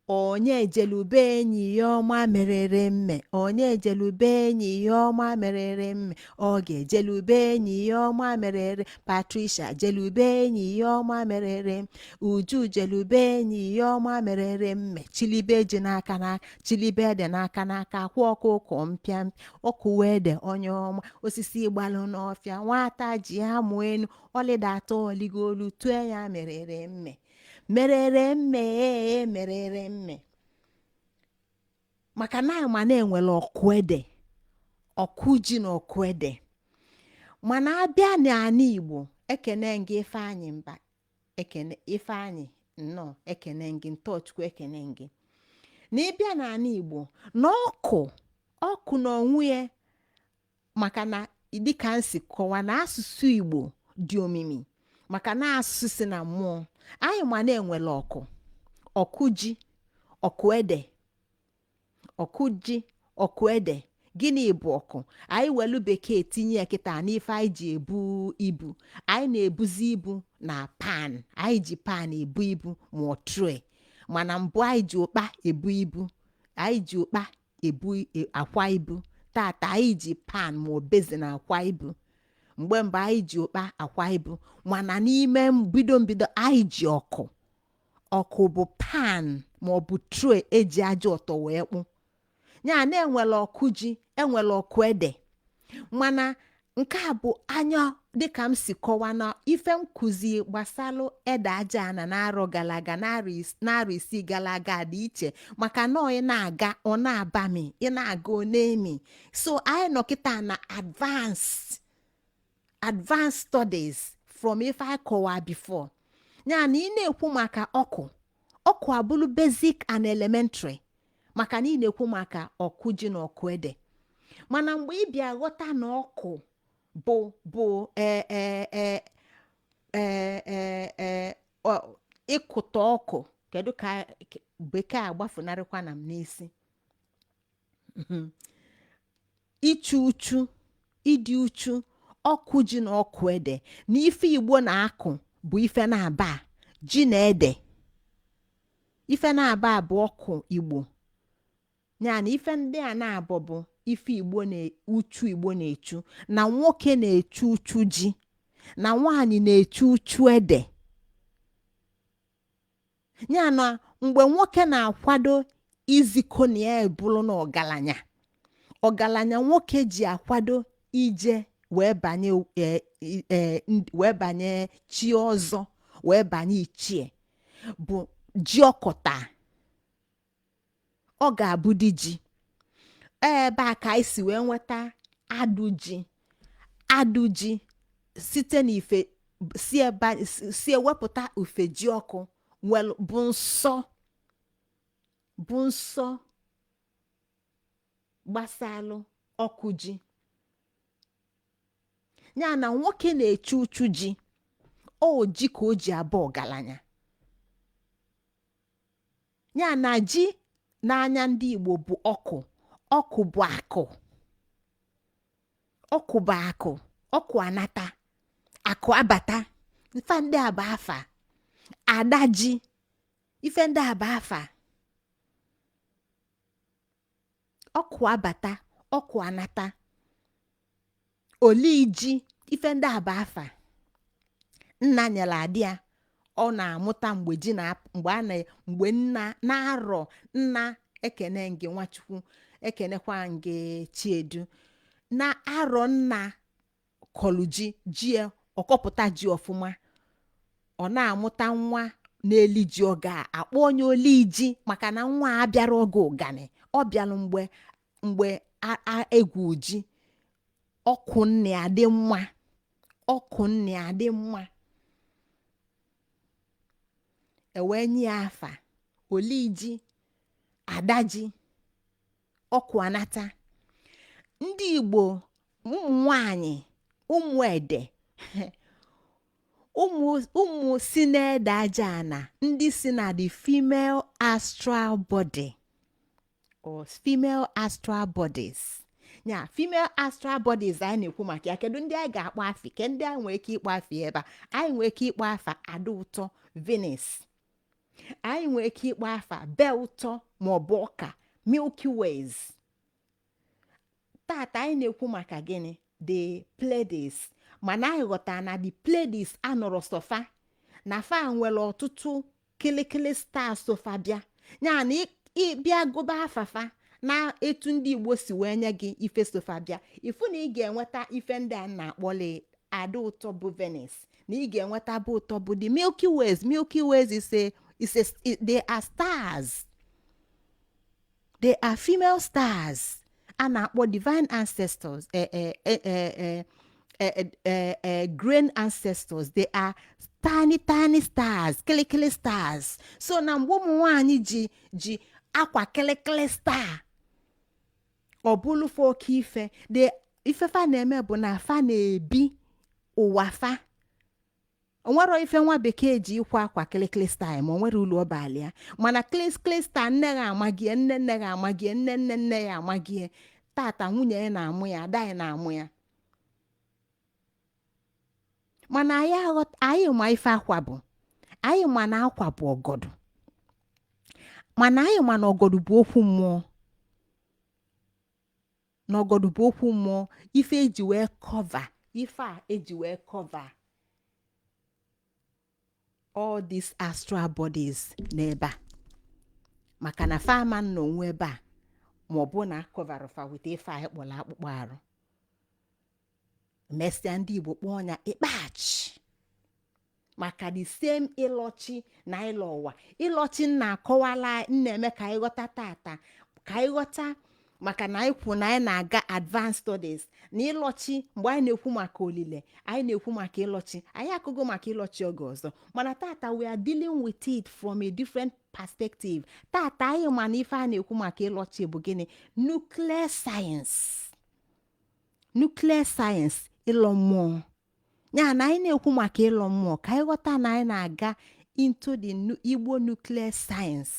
onye jelube enyi ya ọma merere mme, onye jelube enyi ya ọma merere mme, ọ ga-ejelube enyi ya ọma merere. Patricia jelube enyi ya ọma merere, Uju jelube enyi ya ọma merere mme, chilibe ji n'aka n'aka, chilibe ede n'aka n'aka, akwa ọkụkọ mpịa ọkụwa ede onye ọma, osisi gbalụ n'ọfịa, nwata ji amụ enu ọlịdata oligolu tue ya merere mme, merere mme, merere mme. Maka na ma na-enwere ọkụ ede, ọkụ ji na ọkụ ede. Mana abịa n'ala Igbo, ekene gị Ifeanyị Mba, ekene Ifeanyị nnọọ, ekene gị Ntọchukwu, ekene gị. Na ịbịa n'ala Igbo na ọkụ, ọkụ na onwe ya, maka na dịka m si kọwa na asụsụ Igbo dị omimi, maka na asụsụ si na mmụọ anyị, ma na-enwere ọkụ, ọkụ ji, ọkụ ede, ọkụ ji, ọkụ ede. Gịnị bụ ọkụ? Anyị welu bekee tinye ya kịta n'ife anyị ji ebu ibu. Anyị na-ebuzi ibu na pan, anyị ji pan ebu ibu ma ọ tray, mana mbụ anyị ji ụkpa ebu ibu, anyị ji ụkpa ebu akwa ibu. Tata anyị ji pan ma ọ basin akwa ibu. Mgbe mbụ anyị ji ụkpa akwa ibu, mana n'ime mbido mbido anyị ji ọkụ. Ọkụ bụ pan ma ọ bụ tray eji aja ọtọ wee kpụ ya. Na enwere ọkụ ji, enwere ọkụ ede, mana nke a bụ anya dịka m si kọwa na ife nkụzi gbasalụ ede aja ana na-arọ gara aga, n'arọ 6 gara aga dị iche, maka na ị na-aga ọ na-abami, ị na-aga ọ na-emi. So anyị nọ kịta na advanced studies from ife anyị kọwa before. Ya na ị na-ekwu maka ọkụ, ọkụ abụrụ basic and elementary, maka na ị na-ekwu maka ọkụ ji na ọkụ ede. Mana mgbe ị bịa ghọta na ọkụ bụ ee ee ee ee ee ee ịkụta ọkụ, kedu ka bekee agbafunarịkwa na m n'isi? Ichu uchu, ịdị uchu, ọkụ ji na ọkụ ede, na ife Igbo na-akụ bụ ife na-aba ji na ede. Ife na-aba bụ ọkụ Igbo. Ya na ife ndị a na-abụ bụ ife Igbo na uchu Igbo na-echu, na nwoke na-echu uchu ji, na nwaanyị na-echu uchu ede. Ya na mgbe nwoke na-akwado izikọ na ya ebulu na ọgaranya, ọgaranya nwoke ji akwado ije wee banye wee banye chi ọzọ, wee banye ichie, bụ ji ọkọta. Ọ ga-abụ di ji. Ebe a ka anyị si wee nweta adụ ji, adụ ji site n'ife si ebe si ewepụta ufe ji ọkụ nwere bụ nsọ, bụ nsọ gbasalụ ọkụ ji. Ya na nwoke na-echu uchu ji, o ji ka o ji abụ ọgaranya. Ya na ji n'anya ndị Igbo bụ ọkụ, ọkụ bụ akụ, ọkụ bụ akụ, ọkụ anata akụ abata. Mfa ndị a bụ afa. Ada ji. Ife ndị a bụ afa. Ọkụ abata, ọkụ anata, oli ji. Ife ndị a bụ afa nna nyere adị ya ọ na-amụta mgbe ji na mgbe a na mgbe nna na-arọ nna. Ekene gị, Nwachukwu. Ekenekwa gị, Chiedu. Na arọ nna kọlụ ji, ji ya ọkọpụta ji ọfụma, ọ na-amụta nwa na-eli ji. Ọ ga-akpọ onye oli ji, maka na nwa a bịara oge ụgani, ọ bịalụ mgbe mgbe egwu ji, ọkụ nne adị mma, ọkụ nne adị mma, e wee nye ya afa oli ji, ada ji, ọkụ anata. Ndị Igbo, ụmụ nwanyị, ụmụ ede, ụmụ si n'ede aja ana, ndị si na the female astral body or female astral bodies. Ya female astral bodies anyị na-ekwu maka ya, kedu ndị anyị ga-akpọ afa? Ke ndị anyị nwere ike ịkpọ afa ebe a? Anyị nwere ike ịkpọ afa ada ụtọ, Venus. Anyị nwere ike ịkpọ afa be ụtọ maọbụ ọka, Milky Ways. Tata anyị na-ekwu maka gịnị? The Pleiades. Mana anyị ghọtara na the Pleiades anọrọ sọ fa, na fa nwere ọtụtụ kịlịkịlị stars so fa bịa. Ya na ịbịa gụba afafa na etu ndị Igbo si wee nye gị ife so fa bịa, ifu na ị ga-enweta ife ndị a na-akpọli ada ụtọ bụ Venus, na ị ga-enweta bụ ụtọ bụ the Milky Ways. Milky Ways is a they are stars, they are female stars a na-akpọ divine ancestors, grain ancestors. They are tiny tiny stars, kịlịkịlị stars. So na mgbe ụmụ nwanyị ji akwa kịlịkịlị star, ọ bụlụfa oke ife. The ife fa na-eme bụ na fa na-ebi ụwa fa. Onwero ife nwa bekee ji ịkwa akwa kịlịkịlị star, ma onwere ulu ọbalị ya. Mana kịlịkịlị star, nne ya amagie, nne nne ya amagie, nne nne nne ya amagie. Tata nwunye ya na-amụ ya, ada ya na-amụ ya. Mana anyị aghọta, anyị ma ife akwa bụ. Anyị ma na akwa bụ ọgọdụ, mana anyị ma na ọgọdụ bụ okwu mmụọ, na ọgọdụ bụ okwu mmụọ. Ife eji wee cover, ife a eji wee cover all these astral bodies n'ebe a, maka na fama nọ onwe ebe a, ma ọ bụ na akọvara fa weta ife anyị kpọrọ akpụkpọ arụ. Mesịa, ndị Igbo kpọọ ya ịkpachi, maka the same ịlọchi na ịlọ ụwa. Ịlọchi na-akọwala, na-eme ka anyị ghọta tata, ka anyị ghọta, maka na anyị kwu na anyị na-aga advanced studies na ịlọchi. Mgbe anyị na-ekwu maka olile, anyị na-ekwu maka ịlọchi. Anyị akụgo maka ịlọchi oge ọzọ, mana tata we are dealing with it from a different perspective. Tata anyị ma na ife a na-ekwu maka ịlọchi bụ gịnị? Nuclear science, nuclear science, ịlọ mmụọ. Ya na anyị na-ekwu maka ịlọ mmụọ, ka anyị ghọta na anyị na-aga into the Igbo nuclear science.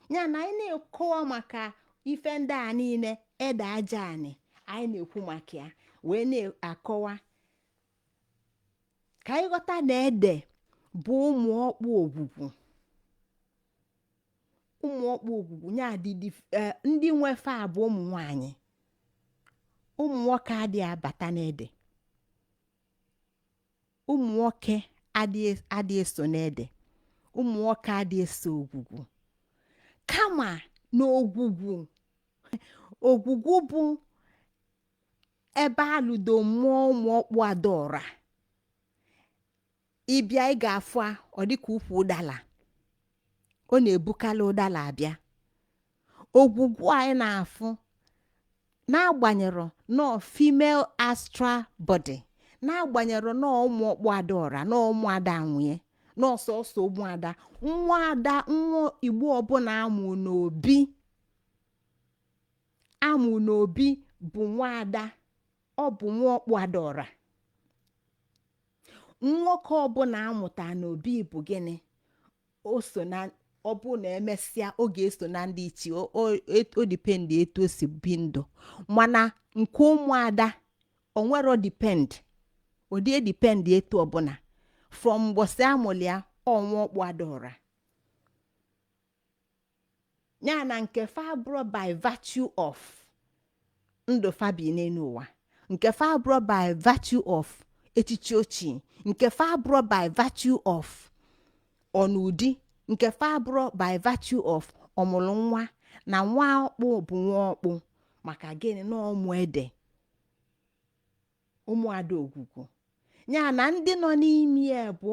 Ya na anyị na-ekọwa maka ife ndị a niile, ede aja anị anyị na-ekwu maka ya, wee na-akọwa ka anyị ghọta na ede bụ ụmụ ọkpụ ogwugwu, ụmụ ọkpụ ogwugwu ya dị ndị nwefe a bụ ụmụ nwanyị. Ụmụ nwoke adịghị abata n'ede, ụmụ nwoke adịghị eso n'ede, ụmụ nwoke adịghị eso ogwugwu. Kama na ogwugwu, ogwugwu bụ ebe alụdo mmụọ ụmụ ọkpụ adaọra. Ịbịa, ị ga-afụ a, ọ dịka ukwu ụdala, ọ na-ebukarị ụdala abịa. Ogwugwu anyị na-afụ, n'agbanyerọ nọ female astral body, n'agbanyerọ nọ ụmụ ọkpụ adaọra, nọ ụmụada nwunye, n'ọsọsọ ụmụada, nwa ada, nwa Igbo ọbụla amụ n'obi, amụ n'obi bụ nwaada, ọ bụ nwa ọkpụ adaọra. Nwoke ọbụla amụta n'obi bụ gịnị? O so na, ọ bụ na emesịa ọ ga-eso na ndị ichie. O depend etu o si bi ndụ. Mana nke ụmụada onwero depend, ụdị edepend etu ọbụla. From mgbọsị amụlịa ọnwa ọkpụ adaọra ya na nke fa abụrụ by virtue of ndụ fa bi n'elu ụwa, nke fa abụrụ by virtue of echichi ochie, nke fa abụrụ by virtue of ọnụdi, nke fa abụrụ by virtue of ọmụrụ nwa. Na nwa ọkpụ bụ nwa ọkpụ maka gịnị? Na ọmụ ede, ụmụada ogwugwu ya na ndị nọ n'ime ya bụ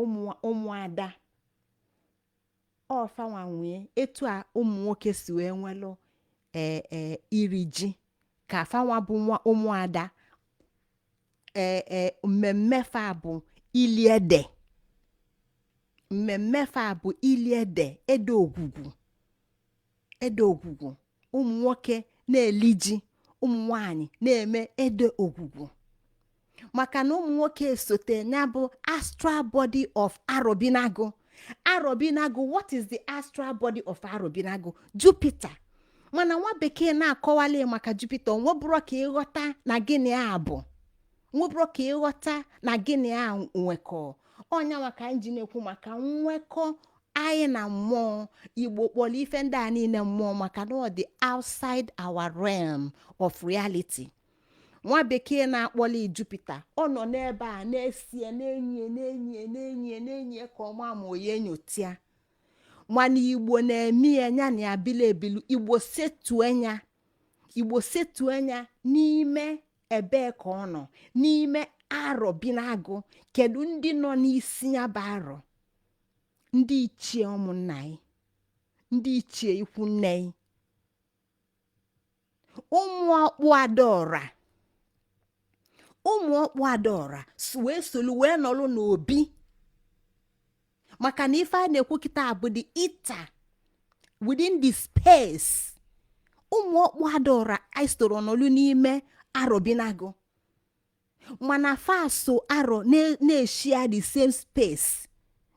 ụmụada ọfanwa nwee. Etu a ụmụ nwoke si wee nwelụ ee ee iri ji ka fanwa bụ nwa ụmụada. Ee ee mmemme fa bụ ili ede, mmemme fa bụ ili ede, ede ogwugwu, ede ogwugwu. Ụmụ nwoke na-eli ji, ụmụ nwanyị na-eme ede ogwugwu, maka na ụmụ nwoke esote ya bụ astral body of Arobinagu. Arobinagu, what is the astral body of Arobinagu? Jupiter. Mana nwa bekee na-akọwali maka Jupiter, nwebụrụ ka ịghọta na gịnị a bụ, nwebụrụ ka ịghọta na gịnị a nwekọ ọnya. Maka anyị ji na-ekwu maka nwekọ anyị na mmụọ, Igbo kpọrọ ife ndị a niile mmụọ, maka na ọ dị outside our realm of reality. Nwa bekee na-akpọli Jupiter, ọ nọ n'ebe a na-esie na-enyi na-enyi na-enyi na-enyi ka ọma ma onye enyotia. Mana Igbo na-eme ya ya na abili ebilu. Igbo setue ya, Igbo setue ya n'ime ebee ka ọ nọ n'ime arọ bi n'agụ. Kedu ndị nọ n'isi ya bụ arọ? Ndị ichie, ụmụnna anyị, ndị ichie, ikwu nne anyị, ụmụ ọkpụ adaọra, ụmụ ọkpụ adaọra wee solu wee nọrọ n'obi, maka na ife a na-ekwu kịta bụ the ether within the space. Ụmụ ọkpụ adaọra anyị soro nọlụ n'ime arọbinagụ, mana fa so arọ na-eshia the same space.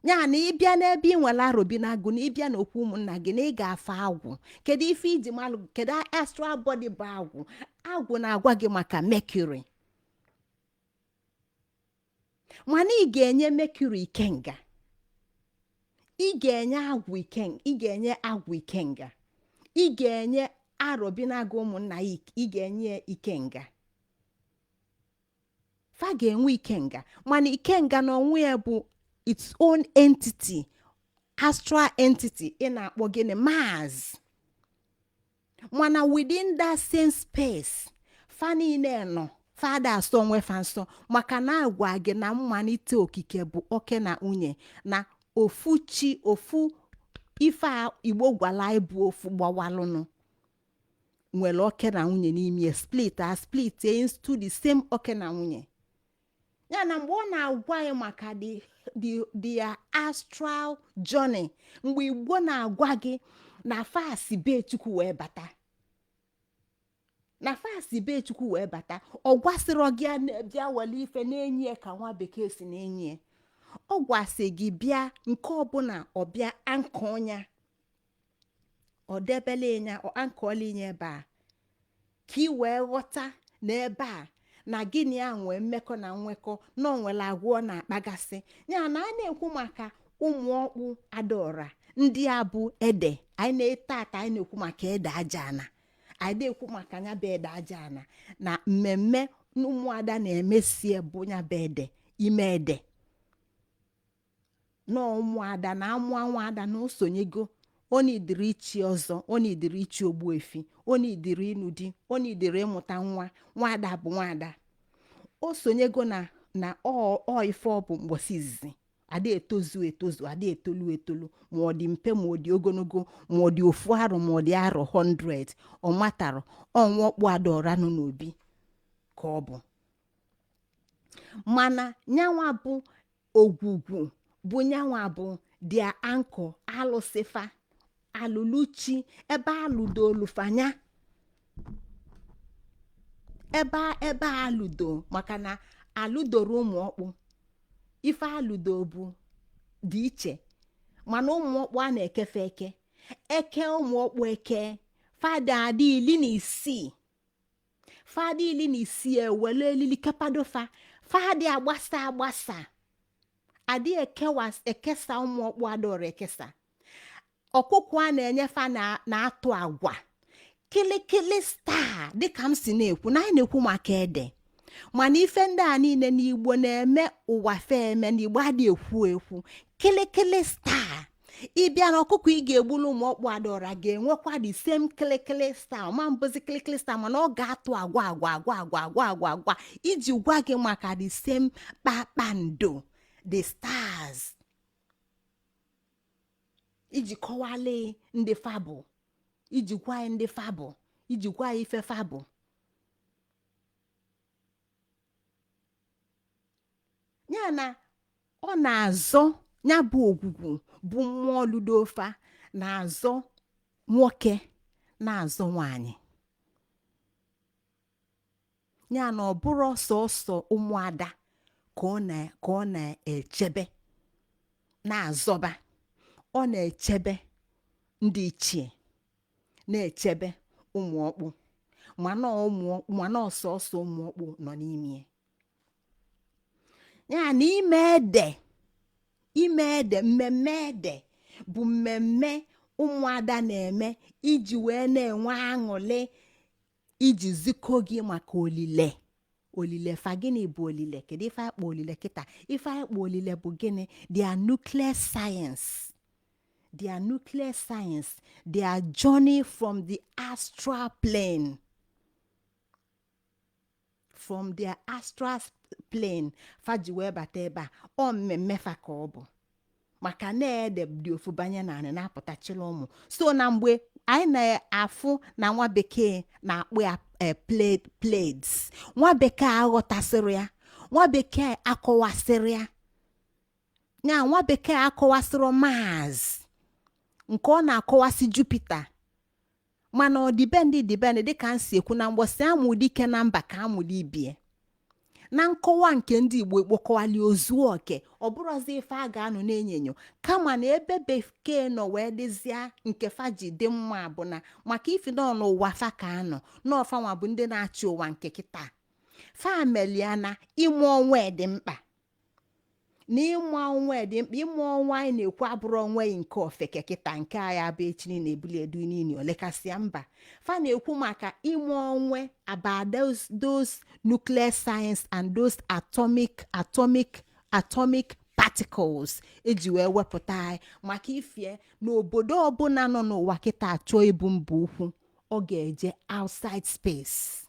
Ya na ịbịa n'ebe ị nwere arọbinagụ, na ịbịa n'okwu ụmụnna gị, na ị ga-afe agwụ. Kedu ife iji malụ? Kedu astral body bụ agwụ? Agwụ na-agwa gị maka Mercury, mana ị ga-enye Mercury ikenga, ị ga-enye agwụ ikenga, ị ga-enye agwụ ikenga, ị ga-enye arọbinagụ ụmụnna ya, ị ga-enye ikenga. Fa ga-enwe ikenga, mana ikenga na onwe ya bụ its own entity, astral entity ị na-akpọ gịnị? Mars. Mana within that same space, fa niile nọ, fada asọ onwe fa nsọ, maka na agwa gị na mmalite okike bụ oke na nwunye na ofu chi, ofu ife a Igbo gwara anyị bụ ofu gbawalụnụ nwere oke na nwunye n'ime ya, split a split into the same oke na nwunye ya. Na mgbe ọ na-agwa anyị maka the astral journey, mgbe Igbo na-agwa gị na fasi be Chukwu wee bata, na fasi be Chukwu wee bata, ọ gwasịrọ gị bịa were ife na-enyi ya ka nwa bekee si na-enyi ya. Ọ gwasị gị bịa nke ọbụla, ọbịa ankọ ọnya, ọ debele ya, ọ ankọọla ya ebe a ka ị wee ghọta na ebe a na gịnị a nwee mmekọ na nwekọ na ọ nwere agwa ọ na-akpagasị ya. Na a na-ekwu maka ụmụ ọkpụ adaọra ndị a bụ ede anyị na-ete ata, anyị na-ekwu maka ede aja ana, anyị na-ekwu maka ya bụ ede aja ana na mmemme ụmụada na-emesie bụ ya bụ ede ime ede na ụmụada na amụ nwaada na osonyego. Ọ nidiri ichi ọzọ, ọ nidiri ichi ogbuefi, ọ nidiri ịnụ di, ọ nidiri ịmụta nwa. Nwaada bụ nwaada, o sonyego na ọ ife ọ bụ mgbọsị izizi. Ada etozu etozu, ada etolu etolu, ma ọ dị mpe, ma ọ dị ogologo, ma ọ dị ofu arọ, ma ọ dị arọ 100, ọ matarọ ọnwa ọkpụ adaọra nọ n'obi ka ọ bụ. Mana nyanwa bụ ogwugwu, bụ nyanwa bụ dia ankọ alụsịfa alụluchi ebe alụdolufanya ebe alụdo, maka na alụdoro ụmụ ọkpụ ife alụdo bụ dị iche. Mana ụmụ ọkpụ a na-ekefe eke eke, ụmụ ọkpụ eke fada adị 16, fada 16 ewere elili kepadofa, fadị agbasa agbasa. Adị ekewa ekesa ụmụ ọkpụ adaọra ekesa. Ọkụkọ a na-enyefa na-atụ agwa kilikili star, dịka m si na-ekwu na anyị na-ekwu maka ede. Mana ife ndị a niile n'Igbo na-eme ụwa fe eme na Igbo adị ekwu ekwu kilikili star. Ịbịa na ọkụkọ ị ga-egbulu ụmụ ọkpụ adaọra ga-enwekwa the same kilikili star, ma mbụzi kilikili star, mana ọ ga-atụ agwa agwa agwa agwa agwa agwa agwa iji gwa gị maka the same kpakpando, the stars, iji kọwale ndị fa bụ, iji gwa anyị ndị fa bụ, iji gwa anyị ife fa bụ. Ya na ọ na-azọ ya bụ ogwugwu bụ mmụọ ludofa na-azọ nwoke, na-azọ nwanyị. Ya na ọ bụrọ sọsọ ụmụada ka ọ na-echebe na-azọba, ọ na-echebe ndị ichie, na-echebe ụmụ ọkpụ, mana ọ sọsọ ụmụ ọkpụ nọ n'ime ya. Na ime ede, ime ede, mmemme ede bụ mmemme ụmụada na-eme iji wee na-enwe aṅụlị, iji zikọ gị maka olile. Olile fa, gịnị bụ olile? Kedu ife anyị kpọ olile kịta? Ife anyị kpọ olile bụ gịnị? Their nuclear science, their nuclear science, their journey from the astral plane, from their astral plane fa ji wee bata ebe a. Ọ mmemme fa ka ọ bụ, maka na ede dị ofu banye na anị na-apụtachila ụmụ. So na mgbe anyị na-afụ na nwa bekee na-akpọ ya Pleiades, nwa bekee aghọtasịrị ya, nwa bekee akọwasịrị ya. Ya nwa bekee akọwasịrị Mars nke ọ na-akọwasị Jupiter, mana ọdịbendị dịbendị, dịka m si ekwu na mgbọsị amụ dike na mba ka amụrụ ibie. Na nkọwa nke ndị Igbo ekpokọwali ozu oke, ọ bụrụzi ife a ga-anọ na-enyo enyo, kama na ebe bekee nọ wee dịzịa nke fa ji dị mma bụ na maka ifi nọ n'ụwa fa ka anọ n'ọfanwa bụ ndị na-achị ụwa nke kịta. Fa melia na ịmụ onwe dị mkpa, na ịmụ onwe dị mkpa. Ịmụ onwe anyị na-ekwu abụrụ onwe nke ofeke kịta nke anyị abụ echi niile ebuli edu niile olekasịa mba. Fa na-ekwu maka ịmụ onwe about those nuclear science and those atomic particles eji wee wepụta anyị, maka ifie na obodo ọbụla nọ n'ụwa kịta achọ ịbụ mba ukwu, ọ ga-eje outside space,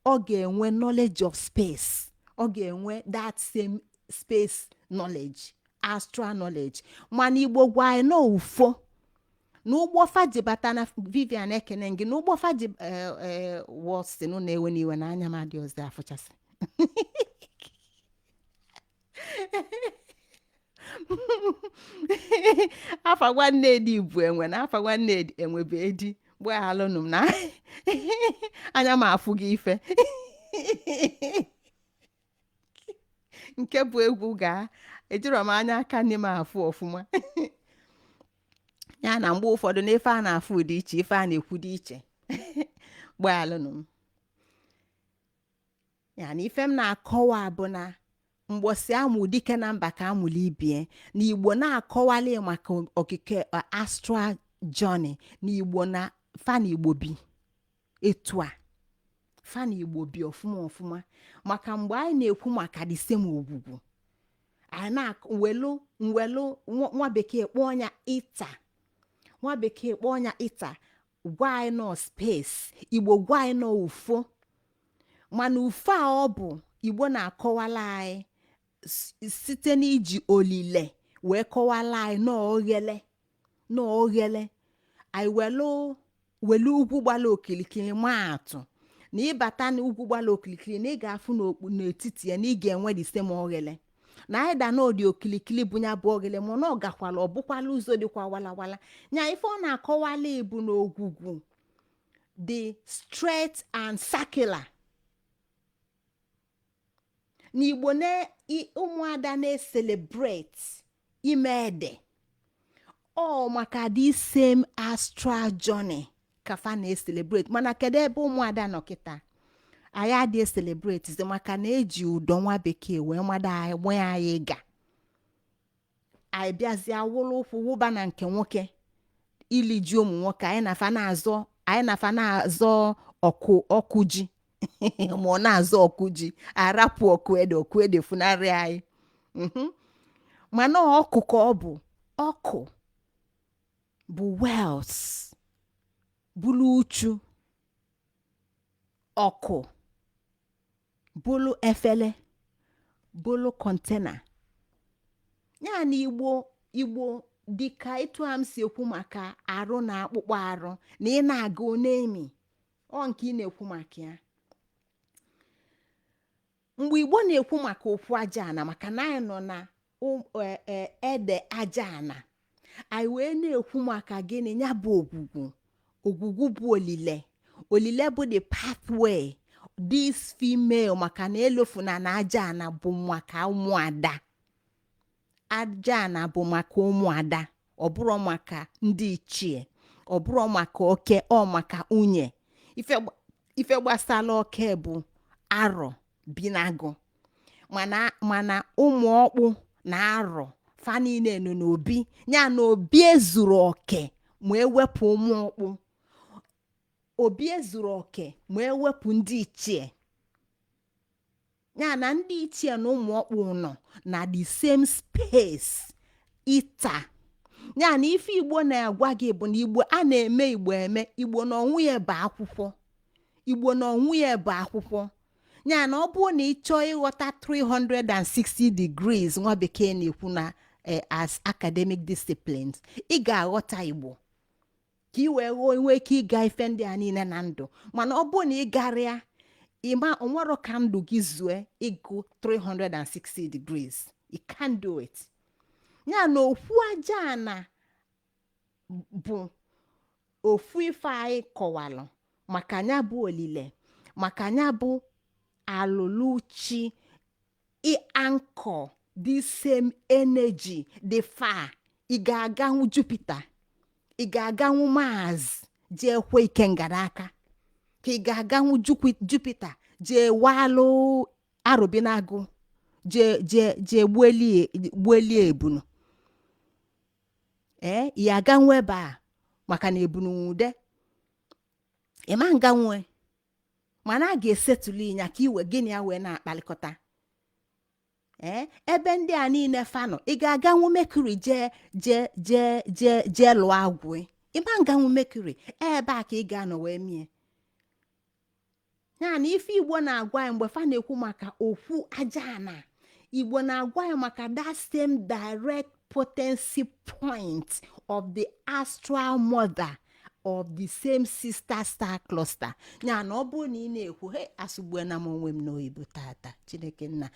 ọ ga-enwe knowledge of space, ọ ga-enwe that same space knowledge, astral knowledge. Mana Igbo gwa anyị na ufo na ụgbọ faji bata na Vivian ekene gị na ụgbọ faji wọsin na-ewe n'iwe na anya m adị ọzọ afụchasị. Afa nwanne edi bụ enwe na afa nwanne edi enwe bụ edi. Gbaghalụnụ m na anya m afụ gị ife nke bụ egwu gaa ejiro m anya aka nne m afụ ọfụma. Ya na mgbe ụfọdụ na ife a na-afụ dị iche, ife a na-ekwu dị iche. Gbaghalụnụ m. Ya na ife m na-akọwa bụ na mgbọsị amụ dike na mba ka amụlụ ibie, na Igbo na-akọwali maka okike astral journey, na Igbo na fa na Igbo bi etu a, fa na Igbo bi ọfụma ọfụma. Maka mgbe anyị na-ekwu maka the same ogwugwu anyị na-welu nwelu nwa bekee kpọọ ya ether, nwa bekee kpọọ ya ether, gwa anyị nọ space, Igbo gwa anyị nọ ufo. Mana ufo a ọ bụ Igbo na-akọwala anyị site n'iji olile wee kọwala anyị n'oghele n'oghele anyị welu welu ugwu gbala okilikili maa atụ, na ịbata n'ugwu gbala okilikili na ị ga-afụ n'okpu n'etiti ya na ị ga-enwe the same oghele, na anyị da n'ọdị okilikili bụ ya bụ oghele, mana ọ gakwala ọ bụkwala ụzọ dịkwa walawala. Nya ife ọ na-akọwala bụ n'ogwugwu dị straight and circular, na Igbo na ụmụada na-eselebrate ime ede ọ maka the same astral journey ka fa na-eselebrate. Mana kedu ebe ụmụada nọ kịta? Anyị adịghị celebrate maka na eji ụdọ nwa bekee wee mado anyị, gbaa anyị ịga. Anyị bịazie wụrụ ụkwụ wụba na nke nwoke, ili ji ụmụ nwoke. Anyị na-afa na-azọ, anyị na-afa na-azọ ọkụ ọkụ ji, ma ọ na-azọ ọkụ ji, arapụ ọkụ ede, ọkụ ede funarị anyị. Mana ọkụ ka ọ bụ, ọkụ bụ wealth, bụlụ uchu, ọkụ bụlụ efele, bụlụ container ya. Na Igbo, Igbo dịka etu a m si ekwu maka arụ na akpụkpọ arụ na ị na-aga onemi ọ nke ị na-ekwu maka ya. Mgbe Igbo na-ekwu maka okwu aja ana, maka na anyị nọ na ede aja ana, anyị wee na-ekwu maka gịnị? Ya bụ ogwugwu. Ogwugwu bụ olile. Olile bụ the pathway this female, maka na elofuna na aja ana bụ maka ụmụada. Aja ana bụ maka ụmụada, ọ bụrụ maka ndị ichie, ọ bụrụ maka oke, ọ maka nwunye. Ife gbasara oke bụ arọ bi n'agụ, mana ụmụ ọkpụ na arọ fa niile nọ n'obi ya, na obi ezuru oke ma ewepụ ụmụ ọkpụ, obi ezuru oke ma ewepụ ndị ichie. Ya na ndị ichie na ụmụ ọkpụ nọ na the same space ịta. Ya na ife Igbo na-agwa gị bụ na Igbo a na-eme, Igbo eme, Igbo na onwe ya bụ akwụkwọ. Igbo na onwe ya bụ akwụkwọ. Ya na ọ bụrụ na ị chọọ ịghọta 360 degrees nwa bekee na-ekwu na as academic disciplines, ị ga-aghọta Igbo ka ị wee ghọọ, nwee ike ịga ife ndị a niile na ndụ. Mana ọ bụrụ na ị garịa ịma onwero ka ndụ gị zue ịgụ 360 degrees, you can't do it. Ya na okwu aja na bụ ofu ife anyị kọwalụ maka ya bụ olile, maka ya bụ alụlụ chi anchor this same energy dị far. Ị ga-aganwu Jupiter, ị ga-aganwu Mars jee kwe ikenga n'aka, ka ị ga-aganwu Jupiter jee walụ arụbinagụ, jee jee jee gbuelie ebunu. Ee, ị aganwu ebe a maka na ebunu nwude ịma nganwe, mana a ga-esetụlụ ịnya ka iwe gịnị ya wee na-akpalikọta. Ee, ebe ndị a niile fanọ, ị ga-aganwu Mercury jee jee jee jee jee lụọ agwụ? Ịma nganwu Mercury. Ebe a ka ị ga-anọ wee mie ya. Na ife Igbo na-agwa anyị mgbe fa na-ekwu maka okwu aja ana, Igbo na-agwa anyị maka that same direct potency point of the astral mother of the same sister star cluster. Ya na ọ bụrụ na ị na-ekwu, he asụgbuena m onwe m n'oyibo tata, Chineke nna,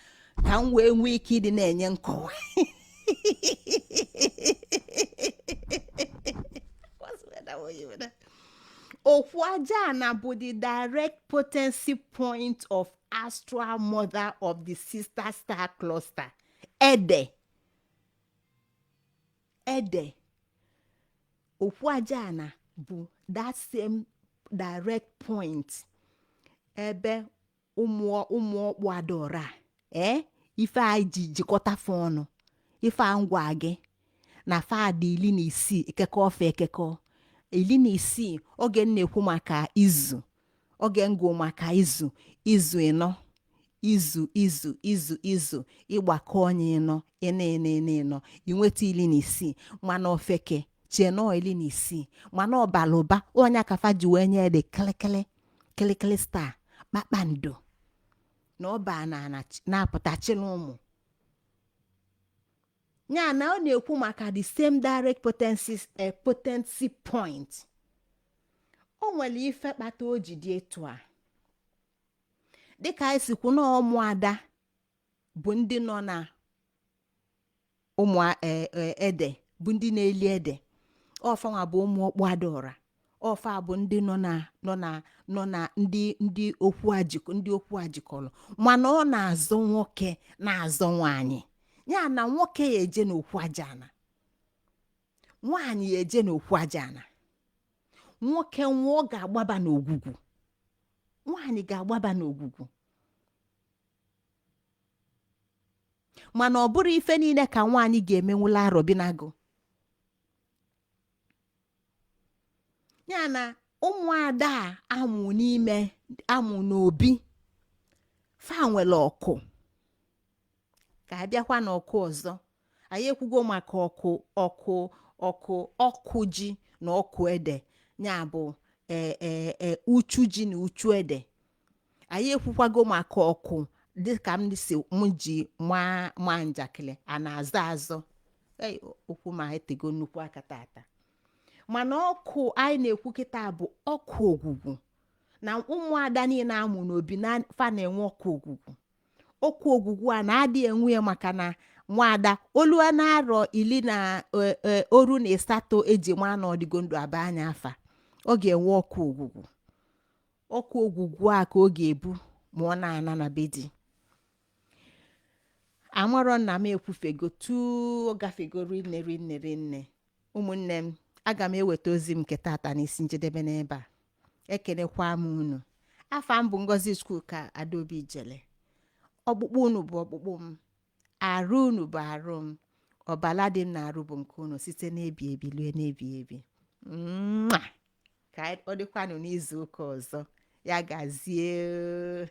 ka m wee nwee ike ịdị na-enye nkọwa. Okwu aja ana bụ the direct potency point of astral mother of the sister star cluster ede. Ede okwu aja ana bụ that same direct point ebe ụmụ ọkpụ adaora. Ee, ife anyị ji jikọta fa ọnụ, ife a ngwa gị na fa dị 16, ekekọ ofe ekekọ 16. Oge m na-ekwu maka izu, oge ngụ maka izu, izu ịnọ, izu izu izu izu, ịgbakọ onye ịnọ, ịnọ ịnọ ịnọ ịnọ, inweta 16. Mana ofeke chee nọọ 16, mana ọbara ụba onye kafa ji wee nye dị kịlịkịlị kịlịkịlị star, kpakpando na ọba na na-apụta chịrị ụmụ ya. Na ọ na-ekwu maka the same direct potency point. O nwere ife kpata o ji dị etu a. Dịka anyị si kwu na ụmụada bụ ndị nọ na ụmụ ede, bụ ndị na-eli ede ọfanwa, bụ ụmụ ọkpụ adaọra ọfa, bụ ndị nọ na ndị okwu ajikọ, ndị okwu ajikọrọ. Mana ọ na-azọ nwoke, na-azọ nwaanyị. Ya na nwoke ya eje n'okwu aja ana, nwaanyị ya eje n'okwu aja ana. Nwoke nwa ọ ga-agbaba n'ogwugwu, Nwaanyị ga-agbaba n'ogwugwu, mana ọ bụrụ ife niile ka nwaanyị ga-emenwula arọbinagụ. Ya na ụmụada a amụ n'ime amụ n'obi fa nwere ọkụ. Ka a bịakwa n'ọkụ ọzọ, anyị ekwugo maka ọkụ ọkụ ọkụ ọkụ ji na ọkụ ede, ya bụ ee uchu ji na uchu ede. Anyị ekwukwago maka ọkụ dịka m si m ji maa njakịrị a na-azọ azọ. Ei, okwu ma etego nnukwu aka tata, mana ọkụ anyị na-ekwu kịta bụ ọkụ ogwugwu. Na ụmụada niile amụ n'obi na fa na-enwe ọkụ ogwugwu. Ọkụ ogwugwu a na-adị enwe ya maka na nwaada olua na-arọ iri na oru na ịsatọ eji maa na ọdịgo ndụ aba anya afa, ọ ga-enwe ọkụ ogwugwu. Ọkụ ogwugwu a ka ọ ga-ebu ma ọ na-ana na be di. Amarọ nna m ekwufego tu ọ gafego rinne rinne rinne. Ụmụnne m, aga m eweta ozi m nke tata n'isi njedebe n'ebe a. Ekenekwa m unu. Afa m bụ Ngozi Chukwuka Adaobi Ijele. Ọkpụkpụ unu bụ ọkpụkpụ m, arụ unu bụ arụ m, ọbala dị m na-arụ bụ nke unu site n'ebi ebi lue n'ebi ebi. Mwah! Ka ọ dịkwanụ n'izu ụka ọzọ. Ya gazie.